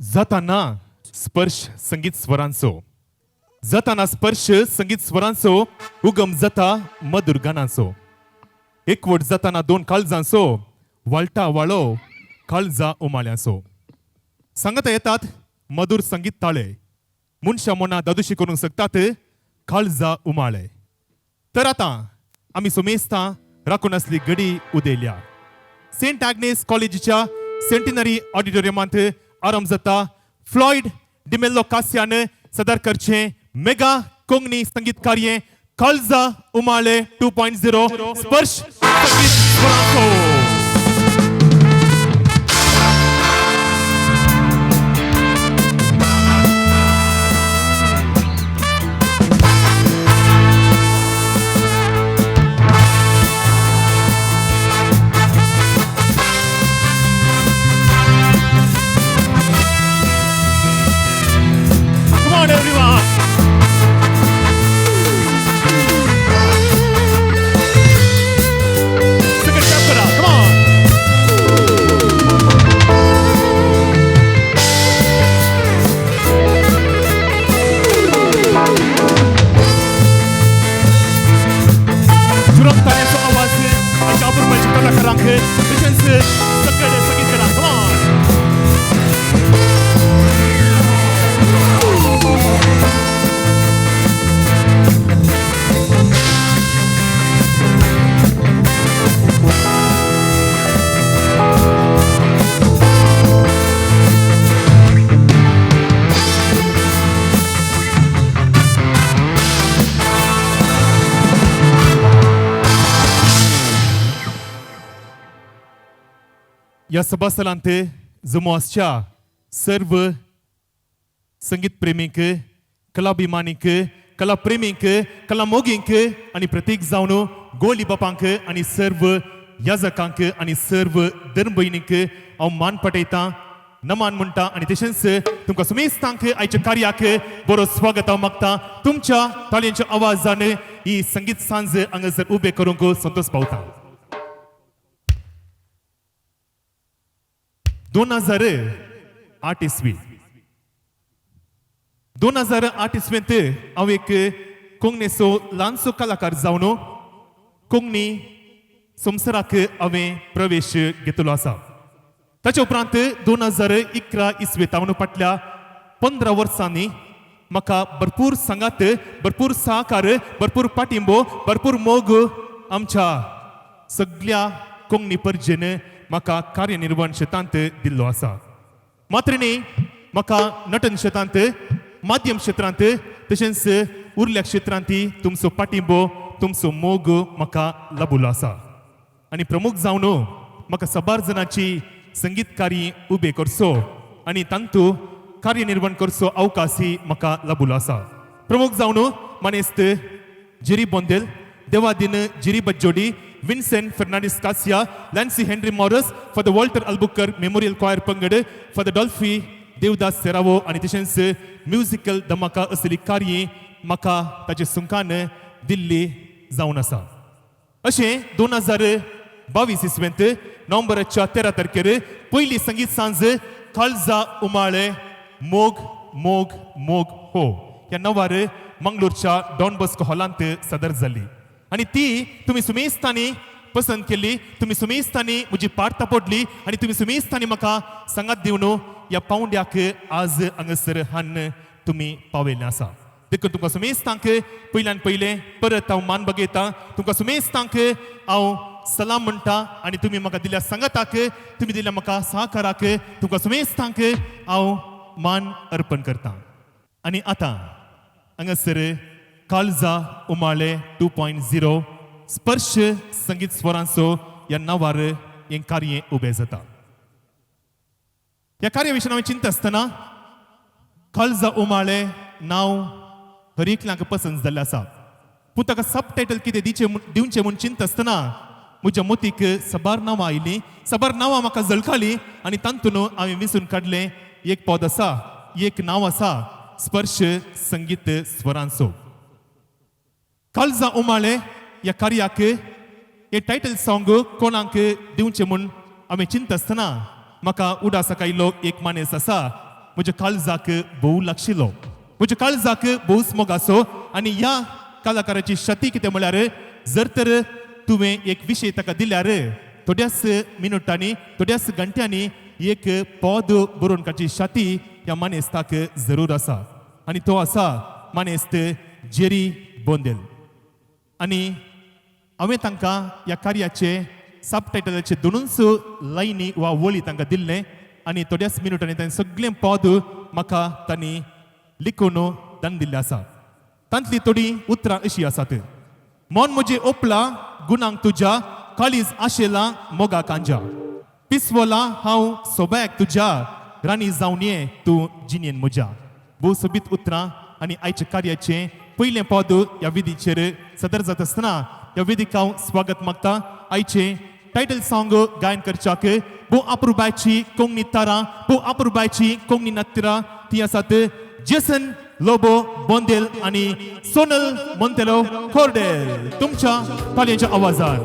जाताना स्पर्श संगीत स्वरांचो, जाताना स्पर्श संगीत स्वरांचो, उगम जाता मधुर गानांचो, एकवट जाताना दोन काळजांचो, वाळटा वाळो काळजा उमाळ्यांचो. सांगता येतात मधुर संगीत ताळे, मनशां मनां दादोशी करूंक शकतात काळजा उमाळे. तर आतां आमी सुमेस्तां राखून आसली घडी उदेल्या. सेंट आग्नेस कॉलेजीच्या सेंटिनरी ऑडिटोरियमांत आरंभ जाता फ्लॉयड डिमेल्लो कास्यान सदर करचें मेगा कोंकणी संगीत कार्य काळजा उमाळे 2.0 स्पर्श संगीत स्वरांचो. Come on, everyone. Second step करा. Come on. जुरम ताळ्यांचो आवाज आमच्या अपुरबायच्या कलाकारांक तशेंच सगळे संगीतकारांक. Come on. ह्या सभास्थलांत जमो आसच्या सर्व संगीत प्रेमींक, कलाभिमानींक, कला प्रेमींक, कला मोगींक आनी प्रतीक जावन गोली बापांक आनी सर्व याजकांक आनी सर्व धर्म भयणींक हांव मान पटयतां, नमान म्हणटा आनी तशेंच तुमकां सुमेस्तांक आयच्या कार्याक बरो स्वागत हांव मागता. तुमच्या ताळयांच्या आवाजान ही संगीत सांज हांगासर उबे करूंक संतोश पावता. 2008 इसवी, 2008 इसवेंत हांव एक कोंकणीचो ल्हानसो कलाकार जावन कोंकणी संवसाराक हांवें प्रवेश घेतलो आसा. ताच्या उपरांत 2011 इसवेंत हांव फाटल्या 15 वर्सांनी म्हाका भरपूर सांगात, भरपूर सहकार, भरपूर पाठिंबो, भरपूर मोग आमच्या सगल्या कोंकणी परजेन म्हाका कार्यनिर्वहण शेतांत दिल्लो आसा. मात्र न्ही, म्हाका नटन शेतांत, माध्यम क्षेत्रांत तशेंच उरल्या क्षेत्रांत तुमचो पाठिंबो, तुमचो मोग म्हाका लाबलो आसा. आनी प्रमुख जावन म्हाका साबार जणांची संगीतकारी उबे करचो आनी तांतू कार्यनिर्वहण करचो अवकाशय म्हाका लाबलो आसा. प्रमुख जावन मानेस्त जेरी बोंदेल, देवादीन जिरी बज्जोडी, विन्सेंट फेर्नांडीस कासिया, Lancy Henry Moras, father Walter Albuquerque memorial choir पंगड, फादर डॉल्फी देवदास सेरावो आनी तशेंच म्युजिकल धमाका असली कार्य म्हाका ताचे सुंकान दिल्ली जावन आसा. अशें 2022 इसवेंत नोव्हेंबराच्या 13 तारखेर पयली संगीत सांज काळजा उमाळे मोग मोग मोग हो ह्या नांवार मंगलोरच्या डॉन बॉस्को हॉलांत सादर जाली आनी ती तुमी सुमेस्तांनी पसंत केली. तुमी सुमेस्तांनी म्हजी पाट थापडली आनी तुमी सुमेस्तांनी म्हाका सांगात दिवन ह्या पावंड्याक आज हांगासर हान्न तुमी पावयल्लें आसा. देखून तुमकां सुमेस्तांक पयल्यान पयलें परत हांव मान बगयतां. तुमकां सुमेस्तांक हांव सलाम म्हणटा आनी तुमी म्हाका दिल्या सांगाताक, तुमी दिल्या म्हाका सहकाराक तुमकां सुमेस्तांक हांव मान अर्पण करता. आनी आतां हांगासर काळजा उमाळे 2.0 स्पर्श संगीत स्वरांचो ह्या नांवार हें कार्य उबें जाता. ह्या कार्या विशीं हांवें चिंता आसतना काळजा उमाळे नांव हर एकल्याक पसंत जाल्लें आसा, पूण ताका सब टायटल कितें दिचें दिवचें म्हूण चिंता आसतना म्हज्या मतीक साबार नांवां आयलीं, साबार नांवां म्हाका झळकालीं आनी तातूंत हांवें विंचून काडलें एक पद आसा, एक नांव आसा, स्पर्श संगीत स्वरांचो. काळजा उमाळे ह्या कार्याक हे टायटल सॉंग कोणाक दिवचें म्हूण हांवें चिंता आसतना म्हाका उडासाक आयिल्लो एक मानेस आसा. म्हज्या काळजाक भोव लागशिल्लो, म्हज्या काळजाक भोवच मोग आसो. आनी ह्या कलाकाराची शती कितें म्हळ्यार जर तर तुवें एक विशय ताका दिल्यार थोड्याच मिनुटांनी थोड्याच घंट्यांनी एक पद बरोवन काडची शाती ह्या मानेस्ताक जरूर आसा. आनी तो आसा मानेस्त जेरी बोंदेल. आनी हांवें तांकां ह्या कार्याचे सबटायटलाचे दोनूच लायनी वा वळी तांकां दिल्लें आनी थोड्याच मिनुटांनी तांणी सगळें पद म्हाका तांणी लिखून दान दिल्लें आसा. तांतली थोडीं उतरां अशीं आसात. मन म्हजें ओपला गुणांक तुज्या, काळीज आशेला मोगा कांजा, पिसवला हांव सोबायक तुज्या, राणी जावन ये तूं जिणेन म्हज्या. भोव सोबीत उतरां. आनी आयच्या कार्याचें पयलें पद ह्या विधीचेर सदर जाता आसतना ह्या विधीक हांव स्वागत मागता. आयचें टायटल सॉंग गायन करच्याक भोव अप्रुबायची कोंकणी तारां, भोव अप्रुबायची कोंकणी नत्तरां ती आसात जेसन लोबो बोंदेल आनी सोनल मोंतेलो कोर्डेल. तुमच्या तालयांच्या आवाजान.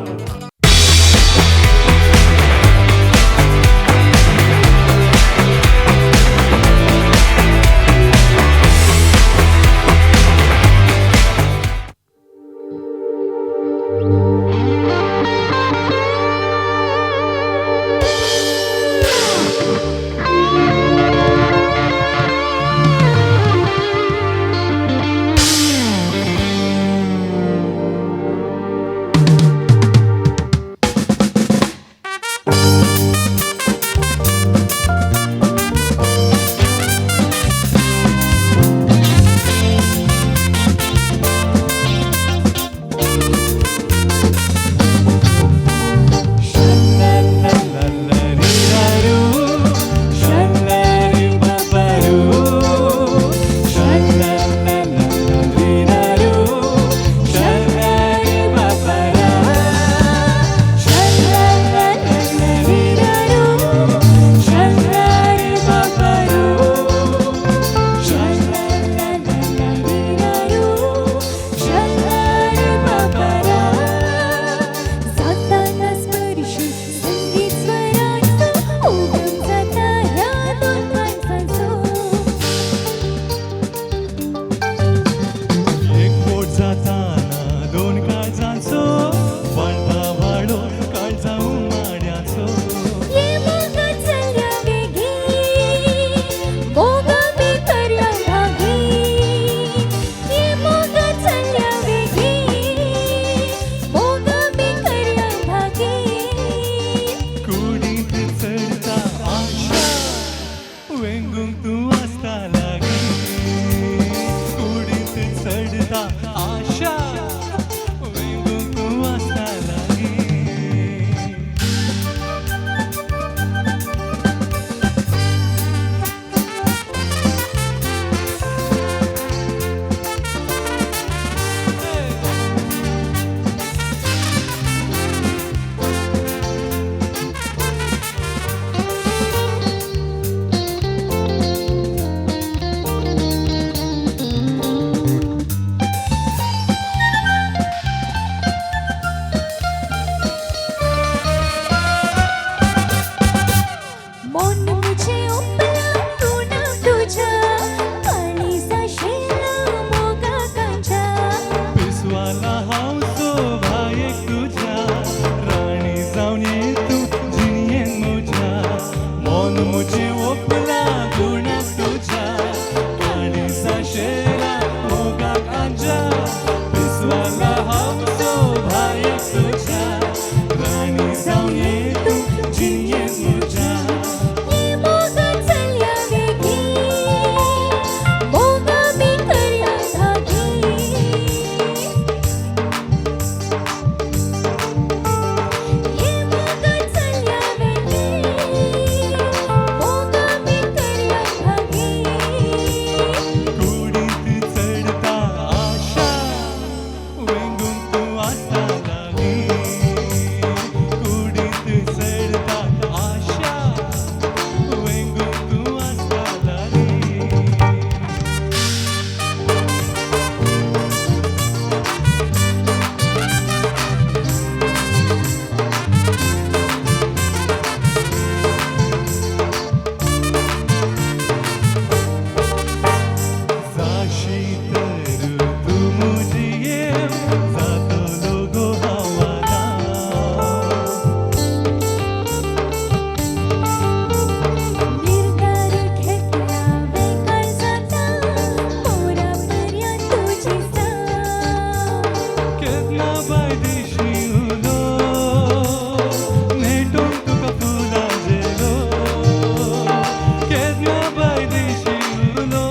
बायदेशी उलो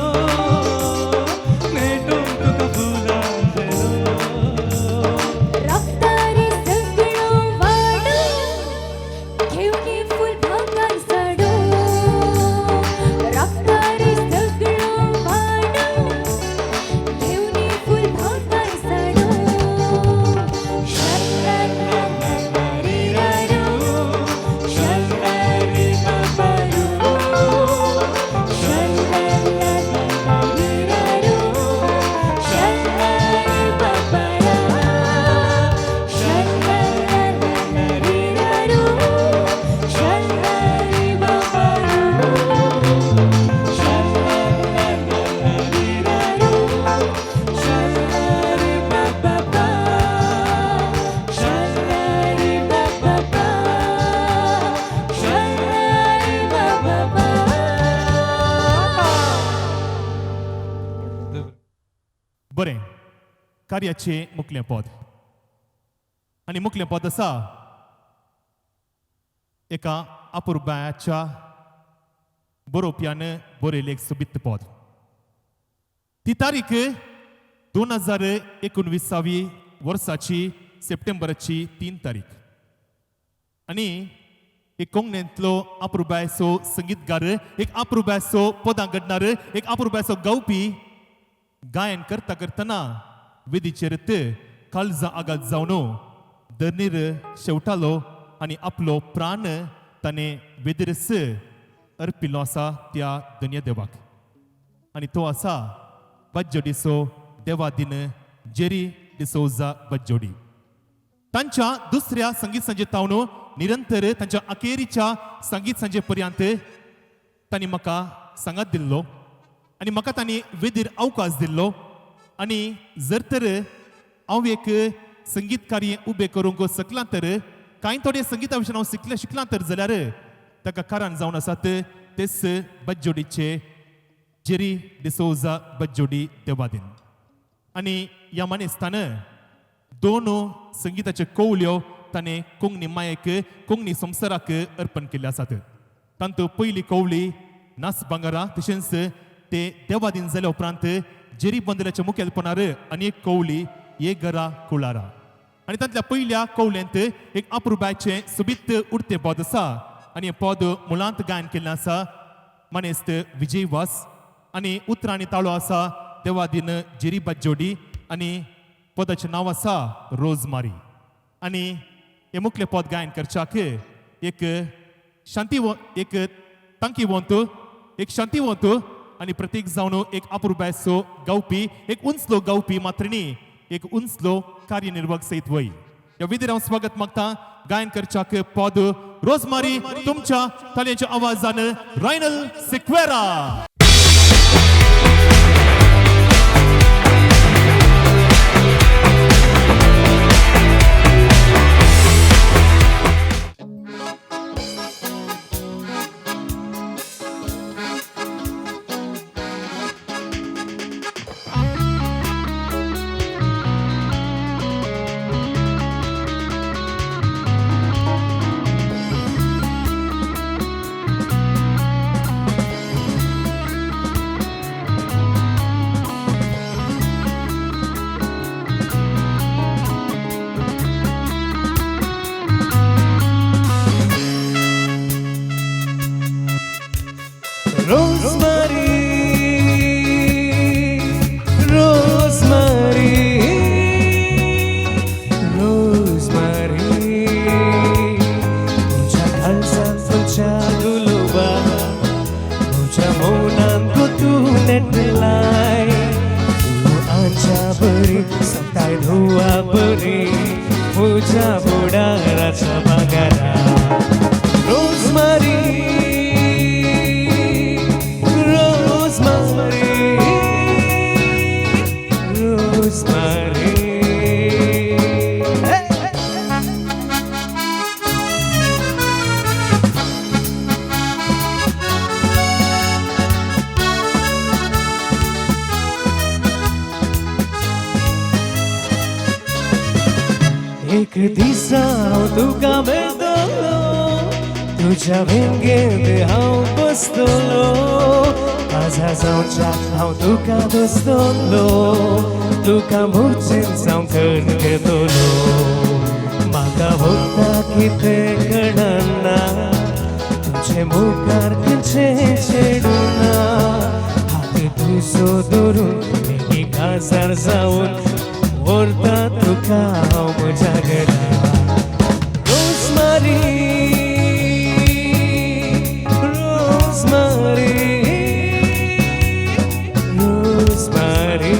नेटून तुका फुलां झेलो. रक्तारी सगळो वाडो घेवनी फूल भांगर साडो. रक्तारी सगळो वाडो घेवनी फूल भांगर साडो. शल्लारी शल्लारी बाबारू शल्लारी शल्लारी बाबारा शल्लारी शल्लारी बाबारू शल्लारी बाबा शल्लारी बाबा शल्लारी बाबा. बरें, कार्याचें मुखलें पद आनी मुखलें पद आसा एका अपुरबायाच्या बरोवप्यान बरयलें एक सोबीत पद. ती तारीख 2019 वर्साची सप्टेंबराची 3 तारीख आनी एक कोंकणींतलो अपुरबायचो संगीतकार, एक अपुरबायचो पदां घडणार, एक अपुरबायचो गावपी गायन करता करतना वेदीचेर काळजां आगात जावन धरणीर शेवटालो आनी आपलो प्राण ताणें वेदीरच अर्पिल्लो आसा त्या धन्य देवाक. आनी तो आसा बज्जोडीचो देवादीन जेरी डिसोजा बज्जोडी. तांच्या दुसऱ्या संगीत सांजे तावन निरंतर तांच्या अखेरीच्या संगीत सांजे पर्यंत तांणी म्हाका सांगात दिल्लो आनी म्हाका तांणी वेदीर अवकाश दिल्लो. आनी जर तर हांव एक संगीत कार्य उबें करूंक शकलां तर कांय थोडे संगिता विशयान हांव शिकलें शिकलां तर जाल्यार ताका कारण जावन आसात तेच बज्जोडीचे जेरी डिसोजा बज्जोडी देवादीन. आनी ह्या मानेस्तान दोन संगिताच्यो कवल्यो ताणें कोंकणी मायेक कोंकणी संवसाराक अर्पण केल्ले आसात. तांतूत पयली कवली नास भांगरा, तशेंच ते देवादीन जाल्या उपरांत जेरी बंदराच्या मुखेलपणार आनी एक कवली ये घरा कुळारा. आनी तांतल्या पयल्या कवल्यांत एक अपुरबायचें सोबीत उडतें पद आसा आनी हें पद मुळांत गायन केल्लें आसा मानेस्त विजय वास आनी उतरां आनी ताळो आसा देवादीन जेरी बाजोडी आनी पदाचें नांव आसा रोजमारी. आनी हें मुखलें पद गायन करच्याक एक शांती एक तांकीवंत एक शांतीवंत आनी प्रतीक जावन एक अपुरबायचो गावपी एक उंचलो गावपी मात्र न्ही एक उंचलो कार्यनिर्वाहक सयत वय. ह्या विधीर हांव स्वागत मागता गायन करच्याक पद रोजमारी तुमच्या तालयांच्या आवाजान Rynal Sequeira. Rosemary, Rosemary, Rosemary, तुझ्या काळजात फुलच्या गुलोबा तुझ्या मौनान तू नेटलाय तूं आमच्या बरी सताय धुवा बरी तुझ्या बुडाराच्या भांगरा. Rosemary, Rosemary, Rosemary. Hey! एक दिसा हांव तुका मेळटलो तुज्या वेंगेंत हांव बसतलो काजार जावच्या हांव तुका दोस्तलो, तुका मुर्चेन जावं करून घेतलो. म्हाका भोगता कितें कळना, तुजे मुखार खंयचें चेडूं ना. हात तुजो धरून बेगी काजार जावन व्हरता तुका हांव म्हज्या घरा. रोजमारी, रोजमारी, रोजमारी.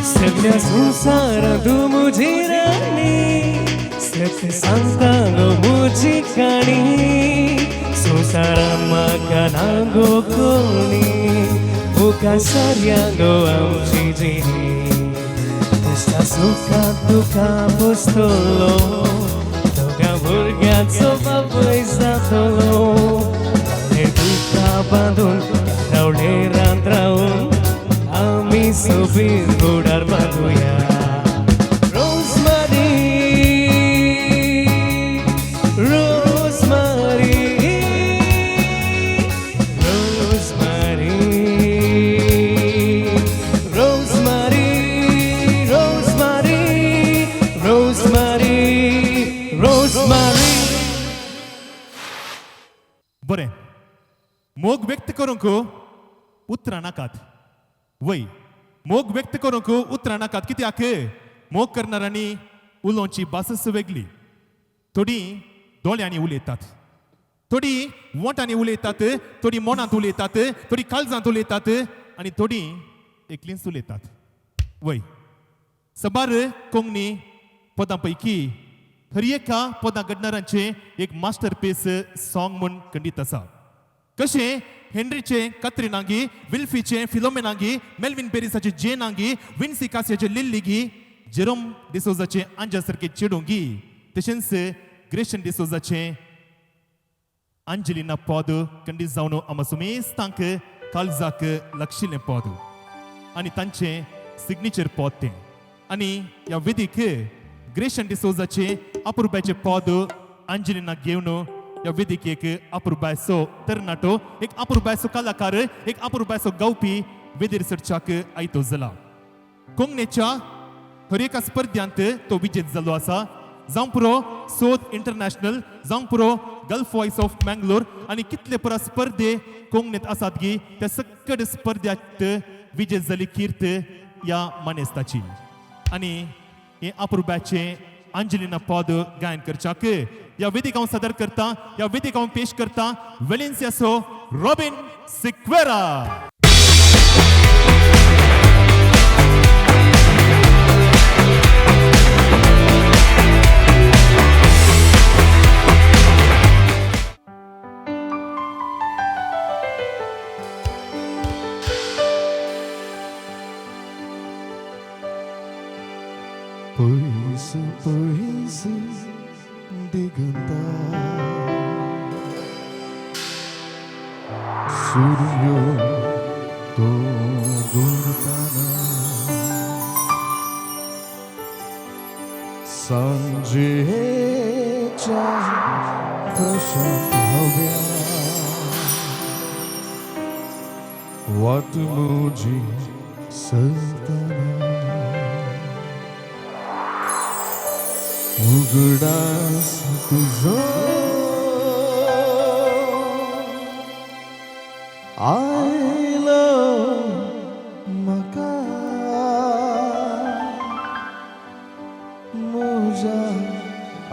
सगळ्या संवसारांत तूं म्हजी राणी, सत्य सांगता गो म्हजी काणी. संवसारांत म्हाका ना गो कोणी, मुखार सारया गो आमची जिणी. तुज्या सुखांत तुका पोसतलो, दोगां भुरग्यांचो बापूय जातलो. रावले तुका बांदून रावले रांत रावून आमी सोबीत फुडार बांदुया. रोजमारी, रोजमारी, रोजमारी, रोजमारी, रोजमारी, रोजमारी, रोजमारी. बरें, मोग व्यक्त करूंक उतरां नाकात. वय, मोग व्यक्त करूंक उतरां नाकात, कित्याक मोग करणाऱ्यांनी उलोवची भासच वेगळी. थोडीं दोळ्यांनी उलयतात, थोडीं वोंटांनी उलयतात, थोडीं मनांत उलयतात, थोडीं काळजांत उलयतात आनी थोडीं एकलींच उलयतात. वय, सबार कोंकणी पदां पैकी हर एका पदां घडणारांचें एक मास्टरपीस सॉंग म्हूण खंडीत आसा. कशें हेनरीचें कत्रिनांगी, विल्फीचें फिलोमेनांगी, मेल्विन पेरिसाचें जेनांगी, विन्सी कासियाचें लिल्लीगी, जेरोम डिसोजाचें आंजा सारकें चेडूंगी, तशेंच ग्रेशन डिसोजाचें अंजलिना पद खंडीत जावन आमा सुमेस्तांक काळजाक लागशिल्लें पद आनी तांचें सिग्नेचर पद तें. आनी ह्या वेदीक ग्रेशन डिसोजाचें अपुरबायचें पद अंजलिना घेवन ह्या वेदीक एक अपुरबायचो तरणाटो, एक अपुरबायचो कलाकार, एक अपुरबायचो गावपी वेदीर सरच्याक आयतो जाला. कोंकणीच्या हर एका स्पर्ध्यांत तो विजेत जाल्लो आसा. जावं पुरो सोद इंटरनॅशनल, जावं पुरो गल्फ वॉयस ऑफ मँगलोर आनी कितले पुरा स्पर्धे कोंकणीत आसात गी त्या सकट स्पर्ध्यात विजेत जाली कीर्त ह्या मानेस्ताची. आनी हें अपुरबायचें अंजलिना पद गायन करच्याक ह्या वेदीक हांव सादर करता, ह्या वेदीक हांव पेश करता वेलेन्सियाचो रॉबिन सिक्वेरा. पयस पयस दिगंता सूर्य तो बुडताना, सांजेच्या प्रशांत हव्या वाट म्हजी चलतना, उगडास तुझो आयलो म्हाका, म्हज्या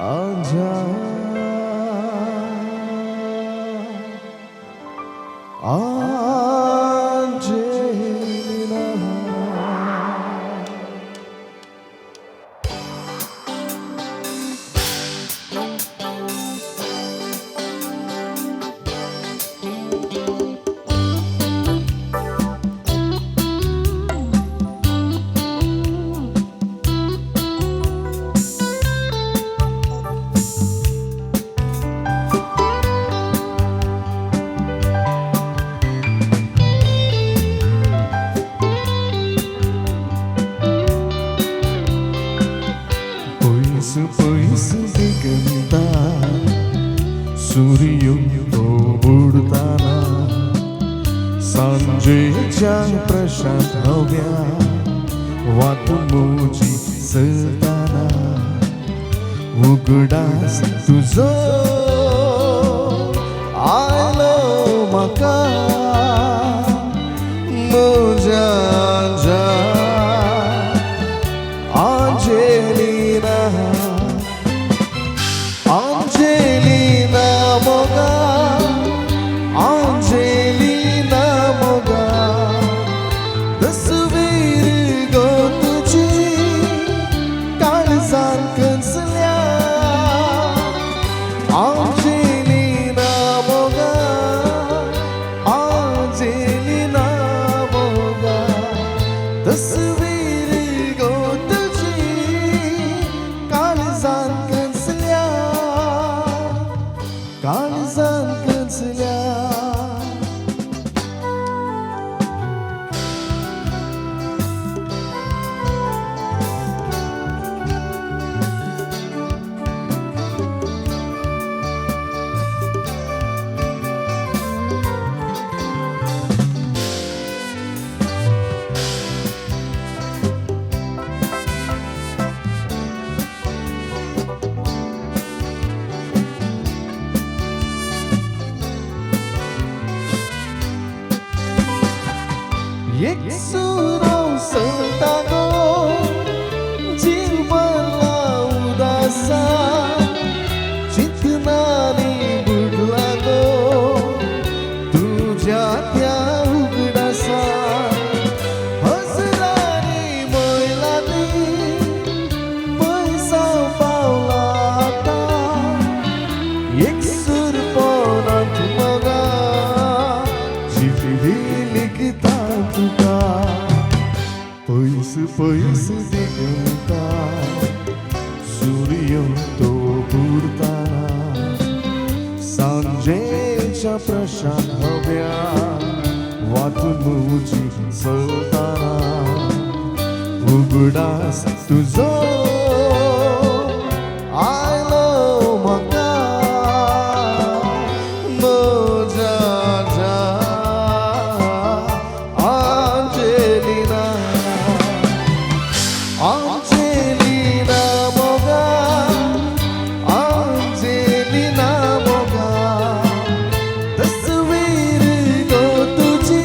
आजा आंजेलिना. सांजेच्या प्रशांत हव्या वाट मुजी चलताना उगडास तुजो आयलो म्हाका म्हज्या आंजेलिना आंजेलिना मोगा आंजेलिना मोगा तस्वीर गो तुजी काळजान कंसल्या आंजेलिना मोगा आंजेलिना मोगा तस्वीर गो तुजी काळजान कंसल्या काळजान कंसल्या. एक सुराव चलता गो जीव भरला उदासा चिंतनांनी बुडला गो तुज्या त्या उगडासा हजरांनी मैलांनी पयसाव पावला आतां एक सुरपणांत मोगा जिवी लिखता तुका पयस पयस दिगंता सूर्य तो बुडताना सांजेच्या प्रशांत हव्या वाट मुजी चलताना उगडास तुजो आयलो म्हाका म्हज्या आंजेलिना आंजेलिना मोगा आंजेलिना मोगा तस्वीर गो तुजी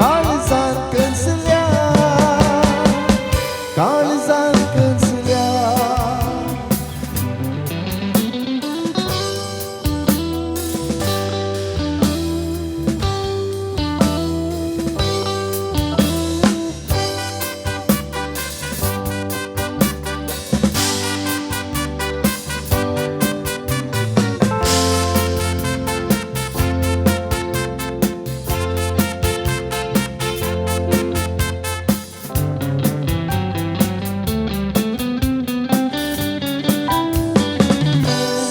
काळजान कंसल्या काळजान कंसल्या.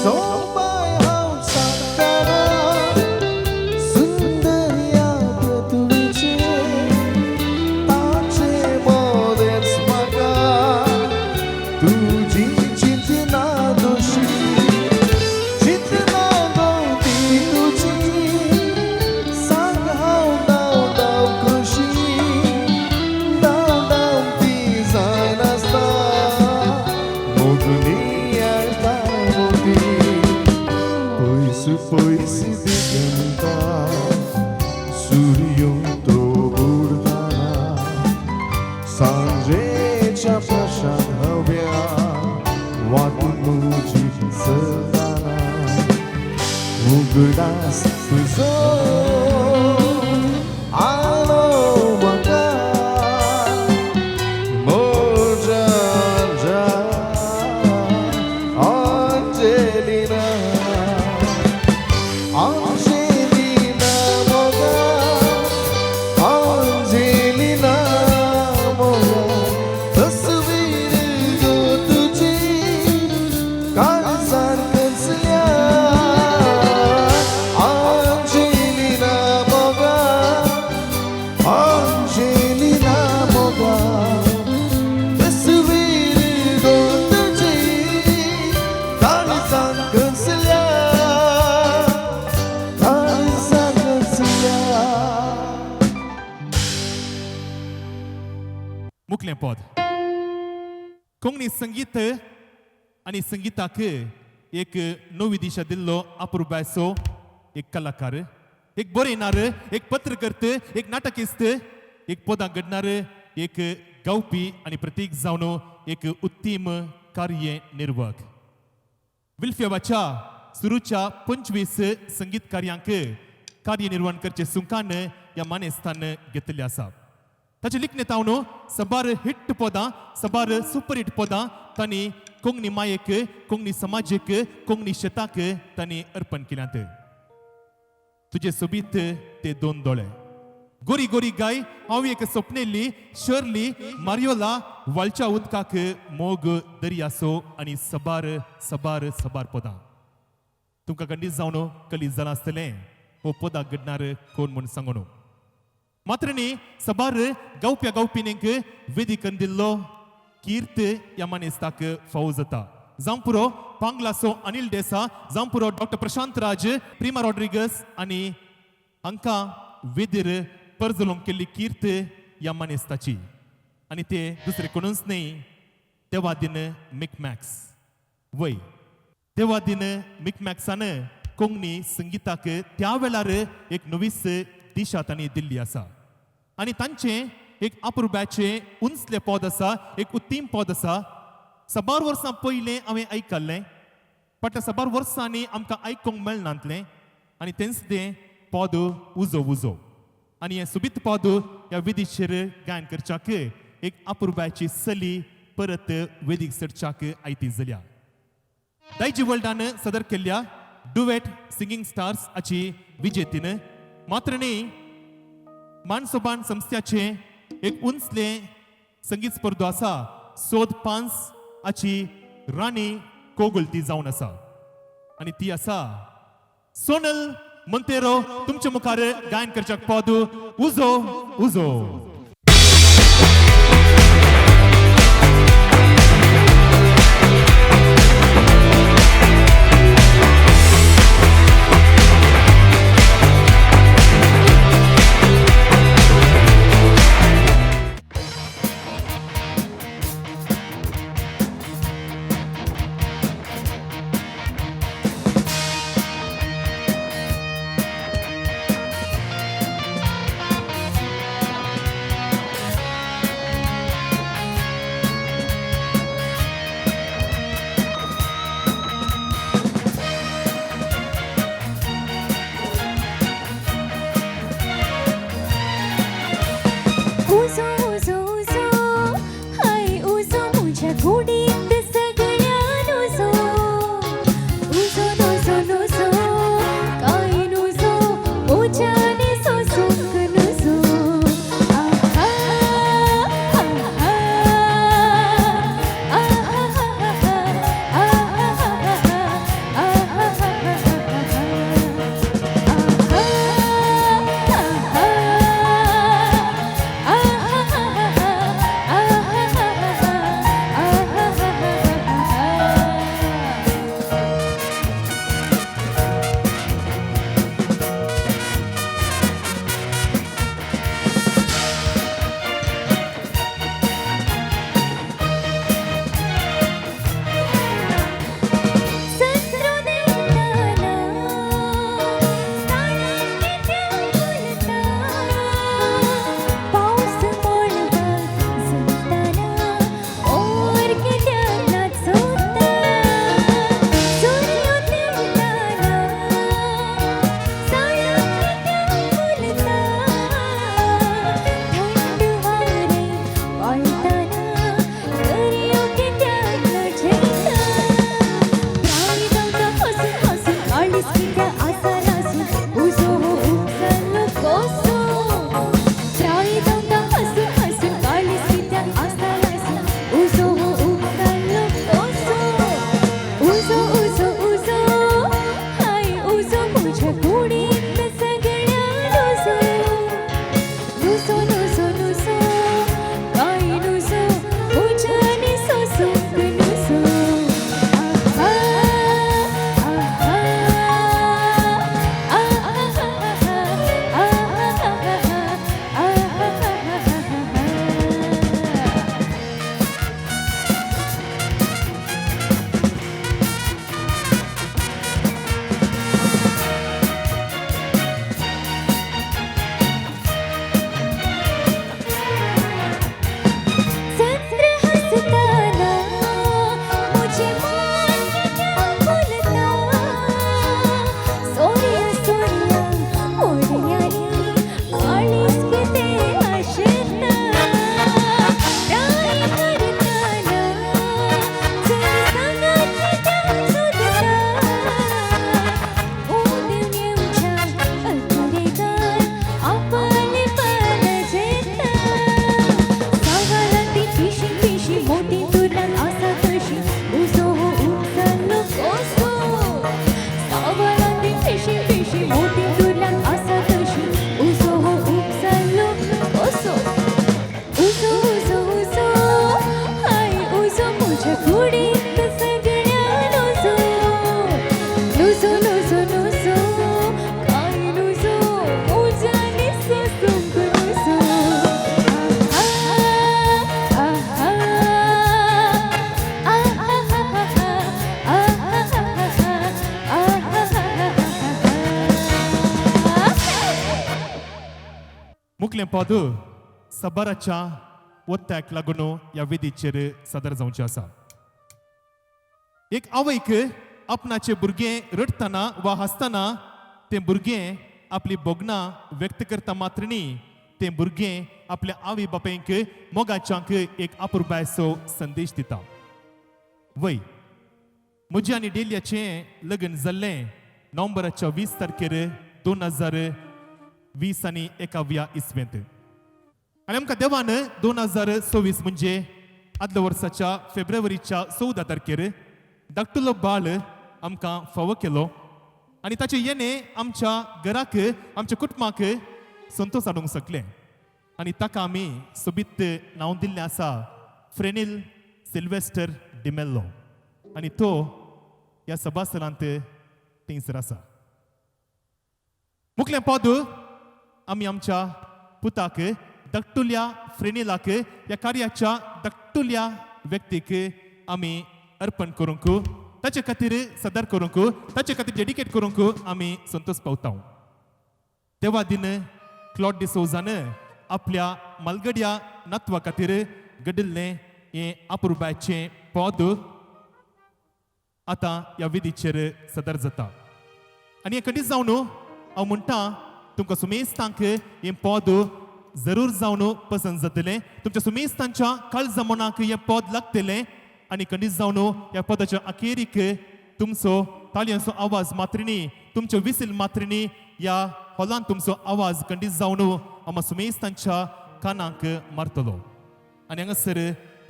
सोबाय हांव सांगताना सुंदर ह्या पृथ्वीचेर ताचे मदेंच म्हाका तुजी चिंतना दोशी चिंतना गो ती तुजी सांग हांव धांव धांव कशी धांव धांव ती जायनासता मोगनी आयता मोदी पयस पयस दिगंता सूर्य तो बुडताना सांजेच्या प्रशांत हव्या वाट मुजी चलताना उगडास तुजो आयलो म्हाका म्हज्या आंजेलिना आंजेलिना मोगा आंजेलिना मोगा तस्वीर गो तुजी काळजान कंसल्या आंजेलिना. मुखलें पद. कोंकणी संगीत आनी संगीताक एक नवी दिशा दिल्लो अपुरबायचो एक कलाकार, एक बरयणार, एक पत्रकर्त, एक नाटकिस्त, एक पदां घडणार, एक गावपी आनी प्रतीक जावन एक उत्तीम कार्य निर्वाहक. विल्फेवाच्या सुरूच्या 25 संगीत कार्यांक कार्यनिर्वहण करचे सुंकान ह्या मानेस्तान घेतिल्लें आसा. ताचे लिखणे तावन सबार हिट पदां, सबार सुपर हिट पदां तांणी कोंकणी मायेक, कोंकणी समाजेक, कोंकणी शेताक तांणी अर्पण केल्यात. तुजे सोबीत ते दोन दोळे, गोरी गोरी गाय, हांव एक सोपनेल्ली, शर्ली, मारियोला, वालच्या उदकाक मोग दर्यासो आनी सबार सबार सबार पदां. तुमकां खंडीत जावन कली जालां आसतलें हो पदां घडणार कोण म्हूण सांगू. मात्र न्ही, सबार गावप्या गावपिणींक वेदी करून दिल्लो कीर्त ह्या मानेस्ताक फावो जाता. जावं पुरो पांगलासो अनिल डेसा, जावं पुरो डॉक्टर प्रशांत राज, प्रिमा रॉड्रिगस आनी हांकां वेदीर परजलोंक केल्ली कीर्त ह्या मानेस्ताची. आनी ते दुसरे कोणूच न्ही, देवादीन मिकमॅक्स. वय, देवादीन मिकमॅक्सान कोंकणी संगीताक त्या वेळार एक नवीच दिशा तांणी दिल्ली आसा आनी तांचें एक अपुरबायेचें उंचलें पद आसा, एक उत्तीम पद आसा. सबार वर्सां पयलें हांवें आयकल्लें, फाटल्या सबार वर्सांनी आमकां आयकूंक मेळनातलें आनी तेंच तें पद उजो उजो. आनी हें सोबीत पद ह्या वेदीचेर गायन करच्याक एक अपुरबायेची चली परत वेदीक चडच्याक आयती जाल्या. दायजी वर्ल्डान सदर केल्ल्या डुवेट सिंगींग स्टार्स हाची विजेतीन मात्र न्ही, मानसोबान संस्थ्याचें एक उंचलें संगीत स्पर्धो आसा सोद पांच हाची राणी कोगुलती जावन आसा आनी ती आसा सोनल मंतेरो. तुमच्या मुखार गायन करच्याक पद उजो उजो. उजो उजो उजो हाय उजो म्हज्या कुडींत सगळ्यान उजो उजो नुजो नुजो काय नुजो म्हज्यान सोसूंक नुजो. आहा आहा आहा आहा आहा आहा. मुखलें पद सबाराच्या वत्त्याक लागून ह्या वेदीचेर सादर जावचें आसा. एक आवयक आपणाचे भुरगें रडटना वा हांसतना तें भुरगें आपली भोगणां व्यक्त करता मात्र न्ही, तें भुरगें आपल्या आवय बापायंक मोगाच्यांक एक अपुरबायेचो संदेश दिता. वय, म्हजें आनी डेलियाचें लग्न जाल्लें नोव्हेंबराच्या 20 तारखेर 2020 आनी एकाव्या इस्वेंत आनी आमकां देवान 2026 म्हणजे आदल्या वर्साच्या फेब्रुवारीच्या 14 तारखेर धाकटुलो बाळ आमकां फावो केलो आनी ताचे येणे आमच्या घराक, आमच्या कुटुंबाक संतोश हाडूंक शकले आनी ताका आमी सोबीत नांव दिल्लें आसा फ्रेनील सिल्वेस्टर डिमेल्लो आनी तो ह्या सभासरांत थंयसर आसा. मुखलें पद आमी आमच्या पुताक धाकटुल्या फ्रेनिलाक, ह्या कार्याच्या धाकटुल्या व्यक्तीक आमी अर्पण करूंक, ताचे खातीर सदर करूंक, ताचे खातीर डेडिकेट करूंक आमी संतोश पावता. देवा दिन क्लॉड डिसोजान आपल्या मालगड्या नातवा खातीर घडिल्लें हें अपुरबायचें पद आतां ह्या विधीचेर सदर जाता आनी हें खंडीत जावन हांव म्हणटा तुमकां सुमेस्तांक हें पद जरूर जावन पसंत जातलें. तुमच्या सुमेस्तांच्या काळजा मनाक हें पद लागतलें आनी खंडीत जावन ह्या पदाच्या अखेरीक तुमचो ताळयांचो आवाज मात्र न्ही, तुमच्यो विसील मात्र न्ही, ह्या हॉलांत तुमचो आवाज खंडीत जावन आमा सुमेस्तांच्या कानाक मारतलो. आनी हांगासर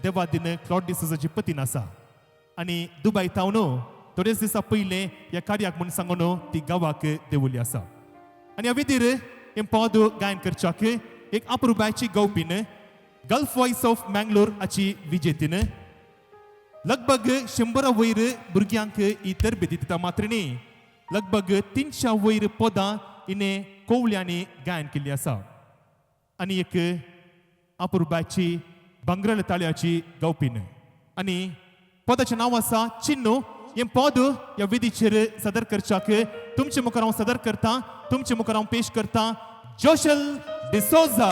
देवा दिन क्लॉड डिसोजाची पतीन आसा आनी दुबय थावन थोडेच दिसा पयलें ह्या कार्याक म्हूण सांगून ती गांवाक देंवली आसा आनी ह्या विधीर हें पद गायन करच्याक एक अपुरबायची गावपीन, गल्फ वॉयस ऑफ मँगलोर हाची विजेतीन, लगभग 100 वयर भुरग्यांक ही तरबेती दिता मात्र न्ही, लगभग 300 वयर पदां हिणें कोवळ्यांनी गायन केल्ली आसा आनी एक अपुरबायची भांगरळ ताळ्याची गावपीन आनी पदाचें नांव आसा चिन्नू. हें पद ह्या विधीचेर सादर करच्याक तुमचे मुखार हांव सादर करता, तुमचे मुखार हांव पेश करता जोशल डिसोजा.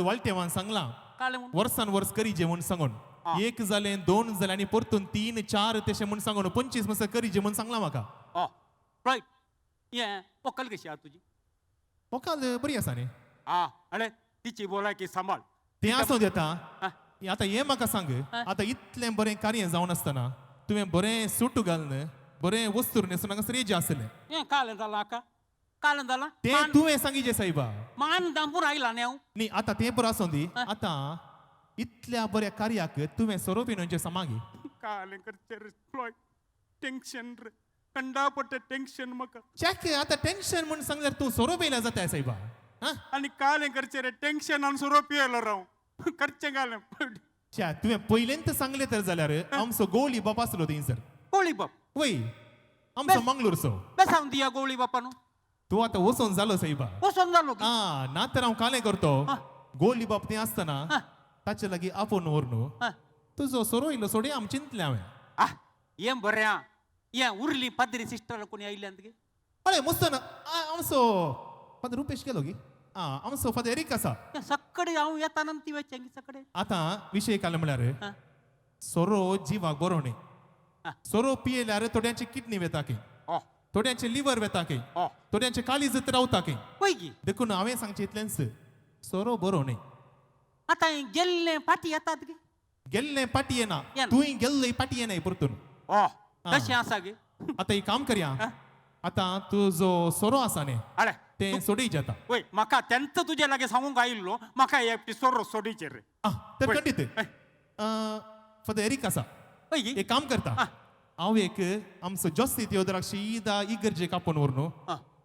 वालटेवान सांगलां कालें म्हूण वर्सान वर्स करीजे म्हूण सांगून एक जालें दोन जालें आनी परतून 3 4 तशें म्हूण सांगून 25 म्हसर करीजे म्हूण सांगलां म्हाका. ओ रायट, हें व्हंकल कशी आहा तुजी? व्हंकल बरी आसा न्ही. आ अळे तिची बोलायकी सांबाळ. तें आसूं दिता. आतां हें म्हाका सांग, आतां इतलें बरें कार्य जावन आसतना तुवें बरें सूट घालून बरें वस्तूर न्हेसून हांगासर येजें आसलें. हें कालें जालां आका, कालें जालां. तें तुवें सांगिजें सायबा. मान दांपून आयला न्ही हांव. न्ही आतां तें बरें आसूं दी. आतां इतल्या बऱ्या कार्याक तुवें सोरो पिनोवचें समागी. कालें करचें रे फ्लॉयड, टेन्शन रे, कंडापट्टे टेन्शन म्हाका. चॅक आतां टेन्शन म्हूण सांगल्यार तूं सोरो पियेल्यार जाता सायबा. आनी कालें करचें रे टेन्शनान सोरो पियेलो राव करचें कालें. च्या तुवें पयलेंत सांगलें तर जाल्यार आमचो गोवली बाप आसलो थंयसर. गोवली बाप? वय, आमचो मंगळूरचो. बेसावन दिया गोवली बापानू. तूं आतां वचोन जालो सायबा. वचोन जालो. आ ना तर हांव कालें करतो, गोवली बाप थंय आसतना ताचे लागीं आपोवन व्हर न्हू तुजो सोरो इल्लो सोडया आम चिंतलें हांवें. आ हें बरें आं, हें उरली पाद्री सिस्टर कोणी आयल्यान गे? अरे मस्त ना आमचो फादर रुपेश गेलो गी. आं आमचो फादर एरीक आसा. सकडे हांव येता ती वेचें सकडे. आतां विशय काल म्हळ्यार सोरो जिवाक बरो न्ही. सोरो पियेल्यार थोड्यांची किडनी वेता की, थोड्यांचे लिवर वेता की, थोड्यांचे काळीज रावता की. देखून हांवें सांगचें इतलेंच, सोरो बरो न्ही. आतां गेल्ले पाटी येतात गे? गेल्ले पाटी येना, तुवें गेल्ले पाटी येना परतून. तशें आसा गे. आतां एक काम करया, आतां तुजो सोरो आसा न्ही तें सोडय जाता. वय म्हाका तेंच तुजे लागीं सांगूंक आयिल्लो, म्हाका एकटी सोरो सोडीचेर रे. तर खंडीत फादर एरीक आसा. एक काम करता हांव, एक आमचो जोस्ती तियोदराक शीदा इगर्जेक आपोवन व्हर न्हू,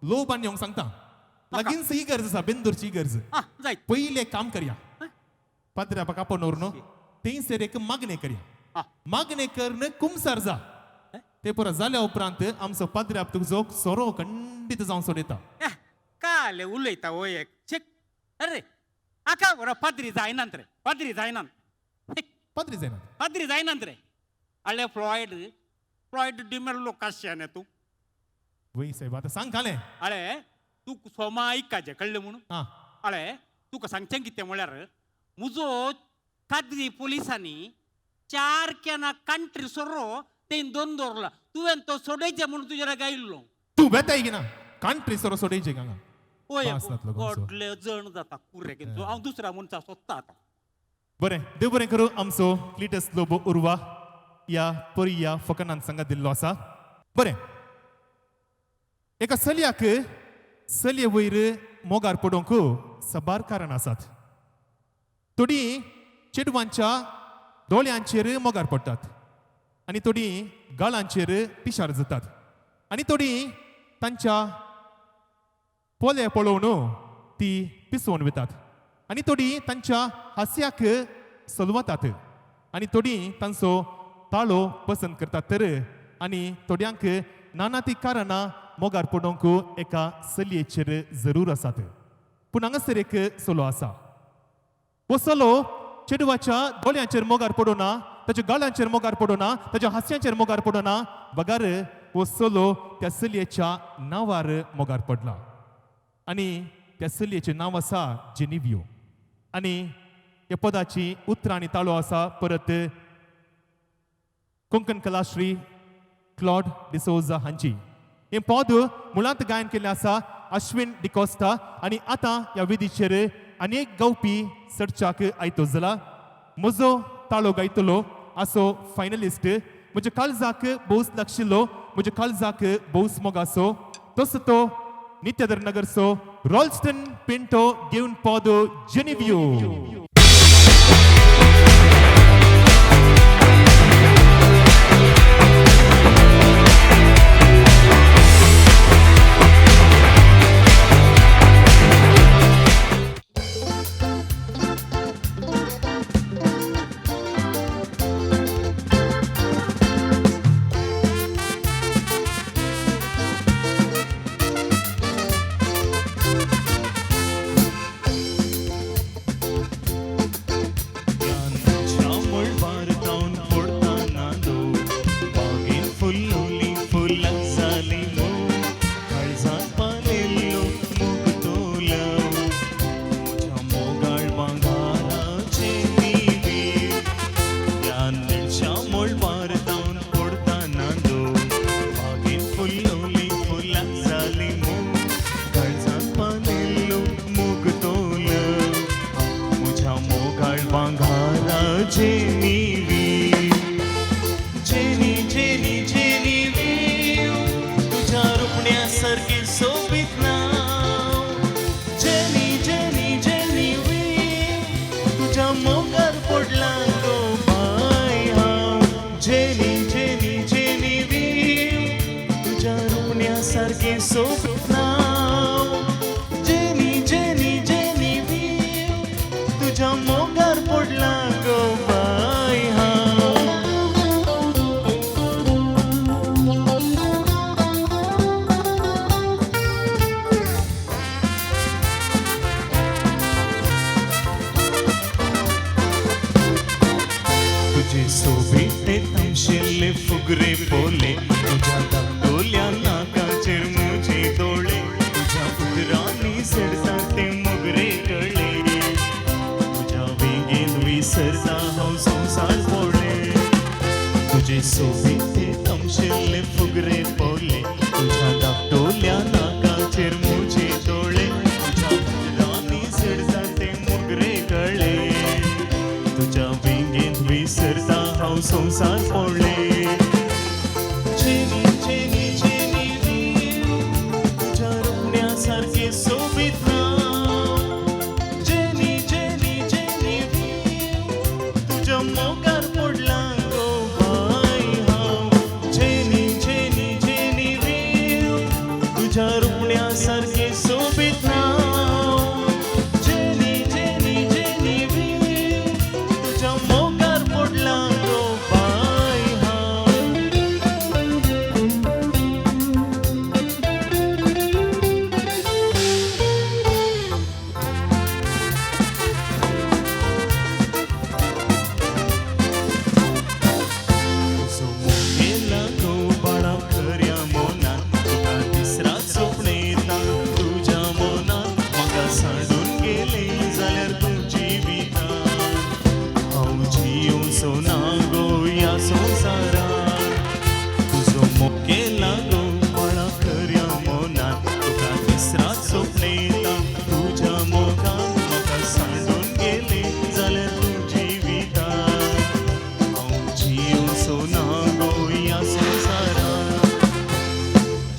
लोब आनी येवंक सांगता. लागींच इगर्ज आसा, बेंदूरची इगर्ज. पयलें काम करया, पाद्र्याक आपोवन व्हर न्हू, थंयसर एक मागणें करया. मागणें करून कुमसार जा, ते पुरो जाल्या उपरांत आमचो पाद्र्याप तुजो सोरो खंडीत जावन सोडयता. काले उलयता हो एक चेक. अरे आका बरो पाद्री जायनात रे, पाद्री जायनात, पाद्री जायनात, पाद्री जायनात रे. अळे फ्लॉयड, फ्लॉयड डिमेल्लो काश्या न्ही तूं. वय साहेब आतां सांग कालें. अळे तूं सोमा आयकाचें कळ्ळें म्हणून. अळे तुका सांगचें कितें म्हळ्यार मुजो काद्री पोलिसांनी 4 कॅनां कांट्री सोरो तें दोन दवरला, तुवें तो सोडयचें म्हणून तुज्या लागीं आयिल्लो. तूं वेताय की ना कांट्री सोरो सोडयचे हांगा? ओय व्हडले जण जाता कुरे, हांव दुसऱ्या मनशा सोदता आतां. बरें देव बरें करूं. आमचो क्लिटस लोबो उर्वा ह्या परिया फकनान सांगात दिल्लो आसा. बरें, एका चलयाक चलये वयर मोगार पडोवंक साबार कारण आसात. थोडीं चेडवांच्या दोळ्यांचेर मोगार पडटात आनी थोडीं गाळांचेर पिशार जातात आनी थोडीं तांच्या पोले पळोवन ती पिसोवन वतात आनी थोडीं तांच्या हास्याक सलवतात आनी थोडीं तांचो ताळो पसंत करतात. तर आनी थोड्यांक नाना ती कारणां मोगार पडोवंक एका चलयेचेर जरूर आसात. पूण हांगासर एक चलो आसा. हो चलो चेडवाच्या दोळ्यांचेर मोगार पडोना, ताच्या गाळांचेर मोगार पडोना, ताच्या हास्यांचेर मोगार पडोना, बगार हो चलो त्या चलयेच्या नांवार मोगार पडला आनी त्या चलयेचें नांव आसा जेनिव्हियो. आनी ह्या पदाची उतरां आनी ताळो आसा परत कोंकण कलाश्री क्लॉड डिसोजा हांची. हें पद मुळांत गायन केल्लें आसा अश्विन डिकोस्टा आनी आतां ह्या वेदीचेर आनी एक गावपी चर्चाक आयतो जाला. म्हजो ताळो गायतलो असो फायनलिस्ट, म्हज्या काळजाक भोवच लागशिल्लो, म्हज्या काळजाक भोवच मोगासो, तसो तो नित्यादर नगरचो रॉल्स्टन पिंटो घेवन पद जेनिव्हियो. भांगारा जेनी जेनी जेनी जेनी वीव तुझ्या रुपण्यासारखे सोबीत नाव जेनी जेनी जेनी वीव तुझ्या मोगार पडला गो बाय हांव जेनी जेनी जेनी वीव तुझ्या रुपण्यासारखे सोबीत नाव जेनी जेनी जेनी वीव तुझ्या मोगार पडला गो बाय हांव. तुझे सोबीते तांबशेल्ले फुगरे पोले तुझ्या दाखोल्या नाकाचेर मुजे दोळे तुझ्या उतरांनी झडता ते मोगरे कळे तुझ्या वेंगेन विसरता हांव संवसार पोळे तुझे सोबीते तांबशेल्ले फुगरे पोले तुझ्या दाखोल्या नाकाचेर मुजे दोळे तुझ्या उतरांनी झडता ते मोगरे कळे तुझ्या वेंगेन विसरता हांव संवसार पोळे जेनी जेनी जेनी वीव तुझ्या रुपण्यासारखे सोबीत नाव जेनी जेनी जेनी वीव तुझ्या मोगार पडला गो बाय हांव जेनी जेनी जेनी वीव तुझ्या रुपण्यासारखे सोबीत नाव जेनी जेनी जेनी वीव तुझ्या मोगार पडला गो बाय हांव. तुजो मुखेला गो बाळा खऱ्या मनान तुका दिसरात सपनेता तुज्या मनान म्हाका सांडून गेले जाल्यार तूं जिविता हांव जियोसो ना गो ह्या संवसारान तुजो मुखेला गो बाळा खऱ्या मनान तुका दिसरात सपनेता तुज्या मोगान म्हाका सांडून गेले जाल्यार तूं जिविता हांव जियोसो ना गो ह्या संवसारान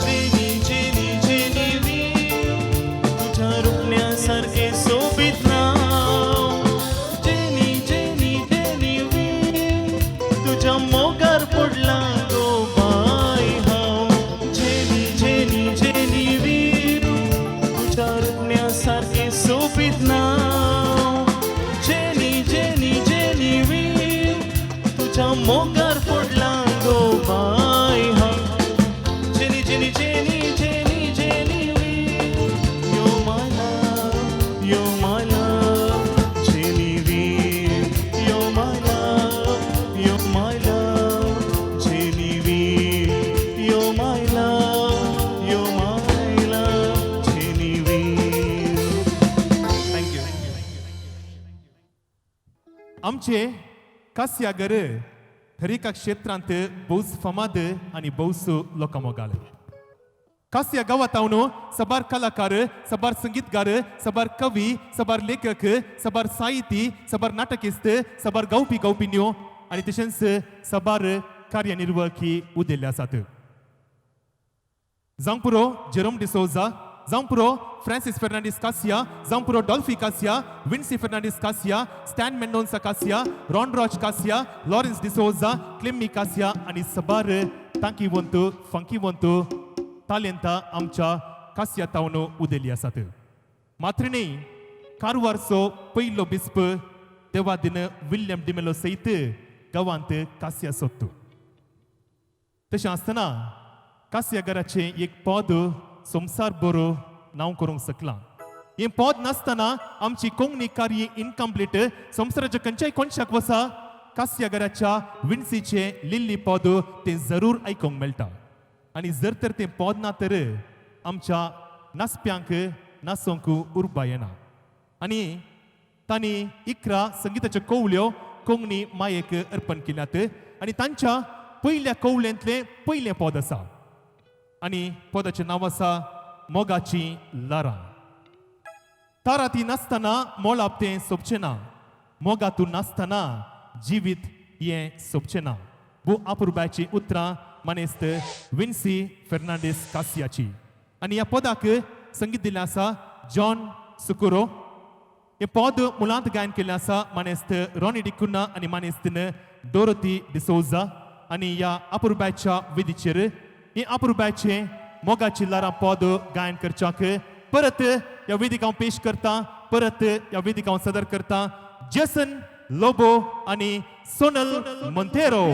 जेनी जेनी जेनी वीव तुझ्या रुपण्यासारखे सोबीत नाव जेनी जेनी जेनी वीव तुझ्या मोगार पडला गो बाय हांव जेनी जेनी जेनी वीव तुझ्या रुपण्यासारखे सोबीत नाव जेनी जेनी जेनी वीव तुझ्या मोगार पडला गो बाय हांव Jenny jenny jenny jenny jenny वीव you're my love, you're my love, Jenny Veer, you're my love, you're my love, Jenny Veer, you're my love, you're my love, Jenny Veer. Thank you. आमचे कास्यागर हरेका क्षेत्रांत भोवच फामाद आनी भोवच लोकां मोगाले. कास्या गांवांत हांव सबार कलाकार, सबार संगीतकार, सबार कवी, सबार लेखक, सबार साहिती, सबार नाटकिस्त, सबार गावपी गावपिन्यो आनी तशेंच सबार कार्यनिर्वाहकी उदेल्ले आसात. जावं पुरो जेरोम डिसोजा, जावं पुरो फ्रांसीस फेर्नांडीस कासिया, जावं पुरो डॉल्फी कासिया, विन्सी फेर्नांडीस कासिया, स्टॅन मेंडोन्सा कासिया, रॉन रॉच कासिया, लॉरेन्स डिसोजा, क्लेम्मी कासिया आनी सबार तांकीवंत फांकीवंत तालेंता आमच्या कासिया तावन उदेली आसात. मात्र न्ही, कारवारचो पयलो बिस्प देवादीन विल्यम डिमेलो सयत गांवांत कासिया सोदतो. तशें आसतना कास्या घराचें एक पद संवसार बरो नांव करूंक शकलां. हें पद नासतना आमची कोंकणी कार्य इनकम्प्लीट. संवसाराच्या खंयच्याय कोनशाक वसा, कास्या घराच्या विन्सीचें लिल्ली पद तें जरूर आयकूंक मेळटा. आनी जर तर तें पद ना तर आमच्या नाचप्यांक नाचोंक उर्बा येना. आनी तांणी 11 संगिताच्यो कोवल्यो कोंकणी मायेक अर्पण केल्यात आनी तांच्या पयल्या कोवल्यांतलें पयलें पद आसा आनी पदाचें नांव आसा मोगाची लारां. तारा ती नासतना मोळाप तें सोंपचें ना. मोगा तूं नासतना जिवीत हें सोंपचें ना. भो अपुरबायचीं उतरां मानेस्त विन्सी फेर्नांडीस कासियाची. आनी ह्या पदाक संगीत दिल्लें आसा जॉन सुकुरो. हें पद मुळांत गायन केल्लें आसा मानेस्त रॉनी डिकुन्ना आनी मानेस्तीन डोरोती डिसोजा. आनी ह्या अपुरबायच्या विधीचेर हें अपुरबायचें मोगाची ल्हारां पद गायन करच्याक परत ह्या वेदीक हांव पेश करता, परत ह्या वेदीक हांव सदर करता जेसन लोबो आनी सोनल मोंतेरो.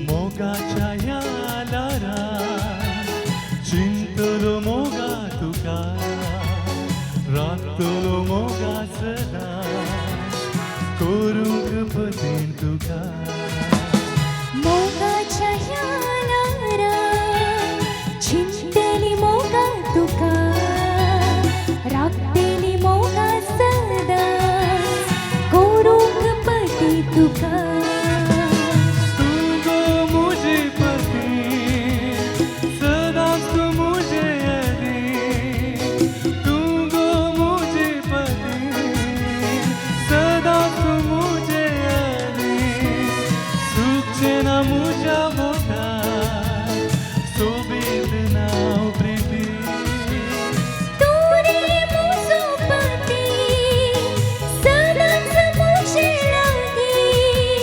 मोगाच्या ह्या ल्हारां चिंतलो मोगा तुका, राखतलो मोगा सदां करूंक पतीन तुका. मोगाच्या ह्या ल्हारां चिंतली मोगा तुका, राखतली मोगा सदां करूंक पती तुका. तूं गो म्हजी पती सदांच तूं म्हजे अदीं, तूं गो म्हजी पती सदांच तूं म्हजे अदीं. सुखचें ना म्हज्या मोगाक सोबीत नांव प्रिती. तूं रे म्हजो पती सदांच म्हजे लागीं,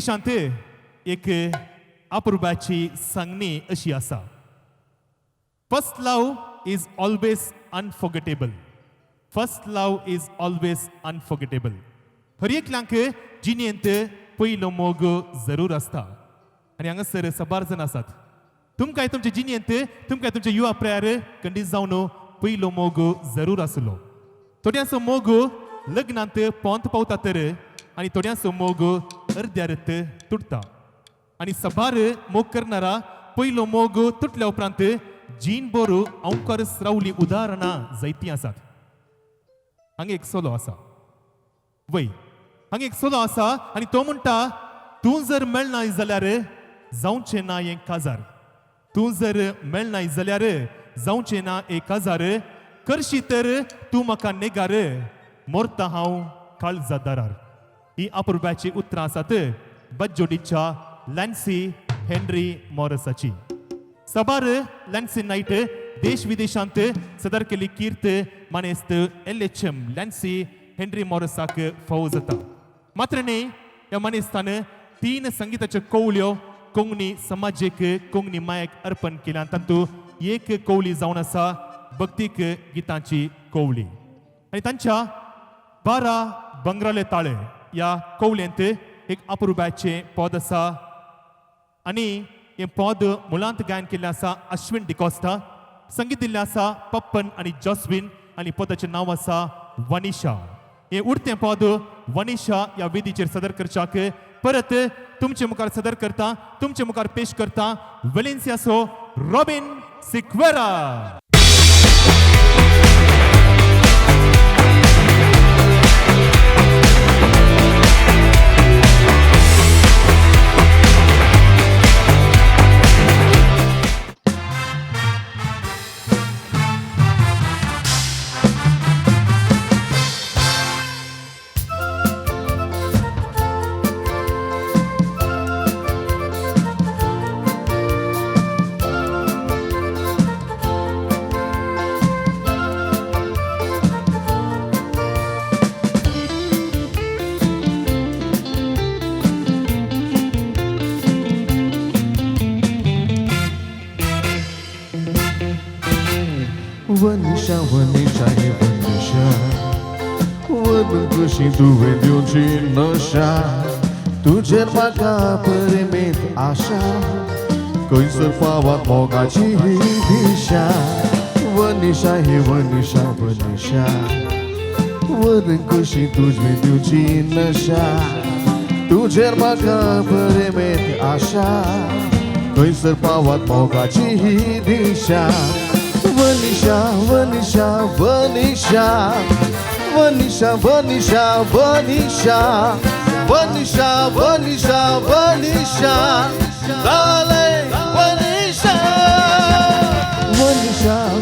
इंग्लिशांत एक अपुरबाची सांगणी अशी आसा, first love is always unforgettable. First love is always unforgettable. हर एकल्यांक जिणेंत पयलो मोग जरूर आसता आनी हांगासर सबार जाण आसात. तुमकांय तुमच्या जिणेंत, तुमकांय तुमच्या युवा प्रेयार खंडीत जावन पयलो मोग जरूर आसलो. थोड्यांचो मोग लग्नांत पोंत पावता तर आनी थोड्यांचो मोग अर्द्यारत तुटता. आनी सबार मोग करणारा पयलो मोग तुटल्या उपरांत जीण बोरू अंकरस रावली उदाहरणां जायतीं आसात. हांगा एक सोलो आसा, वय हांगा एक सोलो आसा आनी तो म्हणटा, तूं जर मेळनाय जाल्यार जावचें ना हें काजार, तूं जर मेळनाय जाल्यार जावचें ना एक काजार, करशी तर तूं म्हाका नेगार, मोरता हांव काळजा दारार. ही अपुरबायची उतरां आसात बज्जोडीच्या लॅन्सी हेनरी मॉरसाची. सबार लॅन्सी नायट देश विदेशांत सदर केल्ली कीर्त मानेस्त एल.एच.एम. लॅन्सी हेनरी मॉरसाक फावो जाता. मात्र न्ही, ह्या मानेस्तान 3 संगीताच्यो कवळ्यो कोंकणी समाजेक, कोंकणी मायक अर्पण केल्या. तातूंत एक कवळी जावन आसा भक्तीक गितांची कवळी. आनी तांच्या 12 बंगराले ताळे ह्या कवळेंत एक अपुरबायचें पद आसा आनी हें पद मुळांत गायन केल्लें आसा अश्विन डिकॉस्टा, संगीत दिल्लें आसा पप्पन आनी जॉस्विन आनी पदाचें नांव आसा वनिशा. हें उरतें पद वनिशा ह्या वेदीचेर सदर करच्याक परत तुमचे मुखार सदर करता, तुमचे मुखार पेश करता वेलेन्सियाचो रॉबिन सिक्वेरा. वनिशा वनिशा हे वनिशा, वन कशी तुवें दिवची नशा, तुजेर म्हाका परिमेत आशा, खंयसर पावत मोगाची ही दिशा. वनिशा हे वनिशा वनिशा, वन कशी तुजें दिवची नशा, तुजेर म्हाका परिमेत आशा, खंयसर पावत मोगाची ही दिशा. वनिशा वनिशा वनिशा वनिशा वनिशा वनिशा वनिशा वनिशा वनिशा वनिशा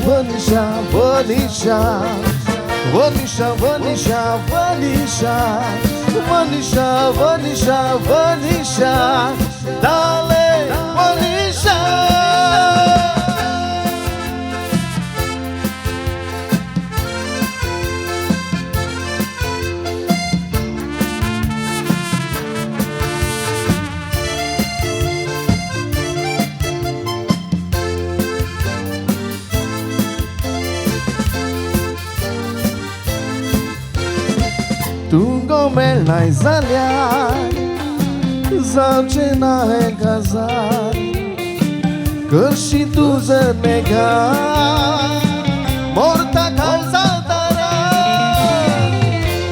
वनिशा वनिशा वनिशा वनिशा वनिशा वनिशा वनिशा वनिशा वनिशा दाले वनिशा. तूं गो मेळनाय जाल्यार जावचें ना हें काजार, करशी तूं जर नेगार, मोरता काळजा दारार.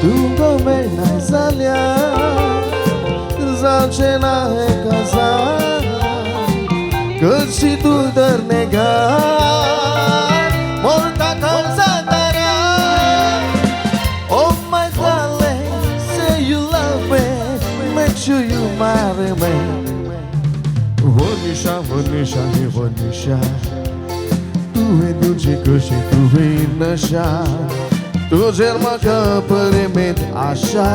तूं गो मेळनाय जाल्यार जावचें ना हें काजार, करशी तूं जर नेगार, मोरता काळजा दारार. Oh my darling, say you love me, make sure you marry me. Vanisha Vanisha हे वनिशा, तुवें तुजी कशी तुवें नशा, तुजेर म्हाका परिमेत आशा,